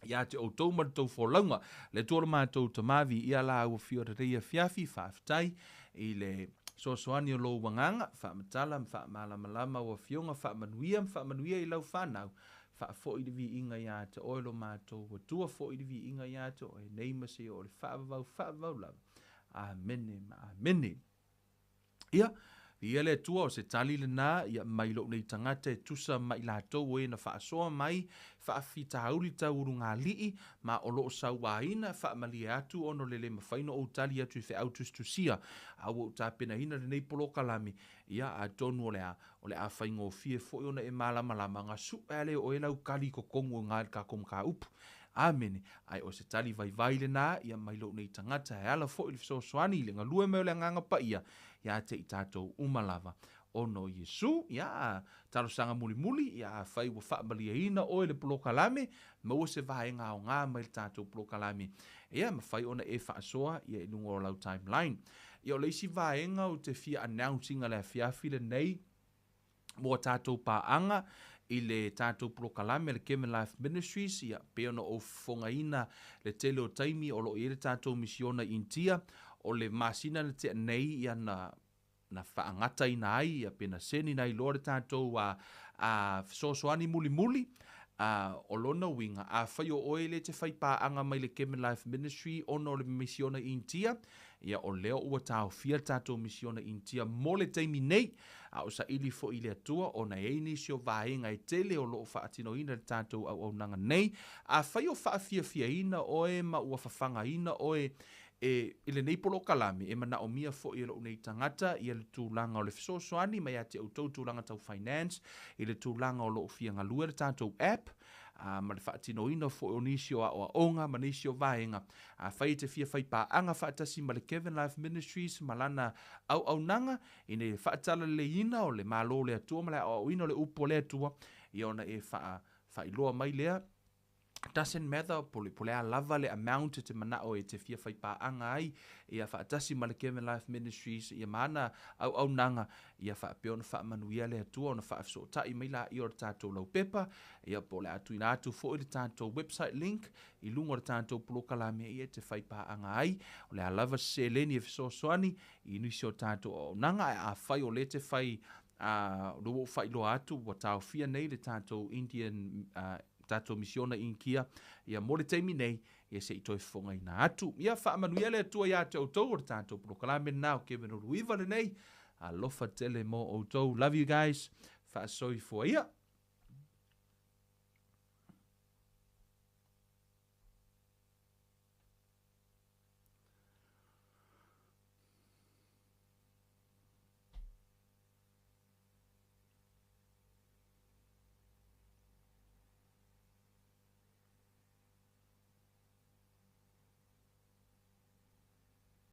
ia te outou ma le tou folauga. Le Atua o le matou Tama, viia la au afio i lenei afiafi, faafetai i le fesoasoani o lou agaga, faamatala ma faamalamalama au afioga, faamanuia ma faamanuia i lau fanau, faafoi le viiga ia te oe lo matou Atua, foi le viiga ia te oe nei ma seia oo i le faavavau, faavavau lava. Amene ma amene. Ia, viia le Atua, o se tali lena, ia, mai lou nei tagata e tusa ma i latou o e na faasoa mai, faafitauli tau ulugalii, ma o lo o sauaina, faamalie atu ona o le le mafai ona ou tali atu i feau tusitusia, a ua ou tapenaina lenei polokalame, ia, atonu o le a, o le a faigofie foi ona e malamalama, na sue lava lea e oe lau tali i totonu o ina i le tatou mataupu. Amene. Ae o se tali vaivai lena, ia mai lou nei tagata e ala foi i le fesoasoani i le galue mai o le Agaga Paia ia te i tatou uma lava. Ona o Iesu, ia, talosaga mulimuli, ia afai ua faamalieina oe i le polokalame, maua se vaega aoga mai le tatou polokalame, ia mafai ona e faasoa ia i luga o lau timeline. Ia o le isi vaega ou te fia announce ina le afiafi lenei, mo a tatou paaga i le tatou polokalame a le Kevin Life Ministries, ia, pei ona ou fofogaina le tele o taimi o lo o i ai le tatou misiona i Initia, o le masina na tea nei, ia, na, na faagataina ai, ia, pe na seniina ai loa le tatou a, a fesoasoani mulimuli. A, o lona uiga, afai o oe le te fai paaga mai le Kevin Life Ministry ona o le misiona i Initia, Ia, o lea ua taofia le tatou misiona Initia mo le taimi nei, a o saili foi i le Atua ona e i ai nisi o vaega e tele o lo o faatinoina i le tatou auaunaga nei. Afai o faafiafiaina oe ma ua fafagaina oe e i lenei polokalame, e manaomia foi e lou nei tagata ia le tulaga o le fesoasoani mai ia te outou tulaga tau finance, i le tulaga o lo o fia galue le tatou app, a, ma le faatinoina foi o nisi o aoaoga ma nisi o vaega. Afai e te fia fai paaga faatasi ma le Kevin Life Ministries ma lana auaunaga ina ia faatalaleleiina o le Malo o le Atua ma le aoaoina o le Upu a le Atua, ia ona e faa, faailoa mai lea. Doesn't matter po le, po le a lava le amount e te manao e te fia fai paaga ai, ia faatasi ma le Kevin Life Ministries ia ma ana auaunaga, ia faapea ona faamanuia le Atua ona faafesootai mai laia o le tatou laupepa, ia po o le a tuuina atu foi le tatou website link i luga o le tatou polokalame ia e te fai paaga ai. O le a lava se seleni e fesoasoani i nisi o tatou auaunaga, ae afai o lea e te fai, a, o lea ua ou faailoa atu ua taofia nei le tatou Indian, a, tatou misiona i Inikia, ia mo le taimi nei, ia se i toe fofogaina atu. Ia faamanuia le Atua ia te outou. O le tatou polokalame lena o Kevin Uluiva lenei. Alofa tele mo outou. Love you guys. Faasoifua ia.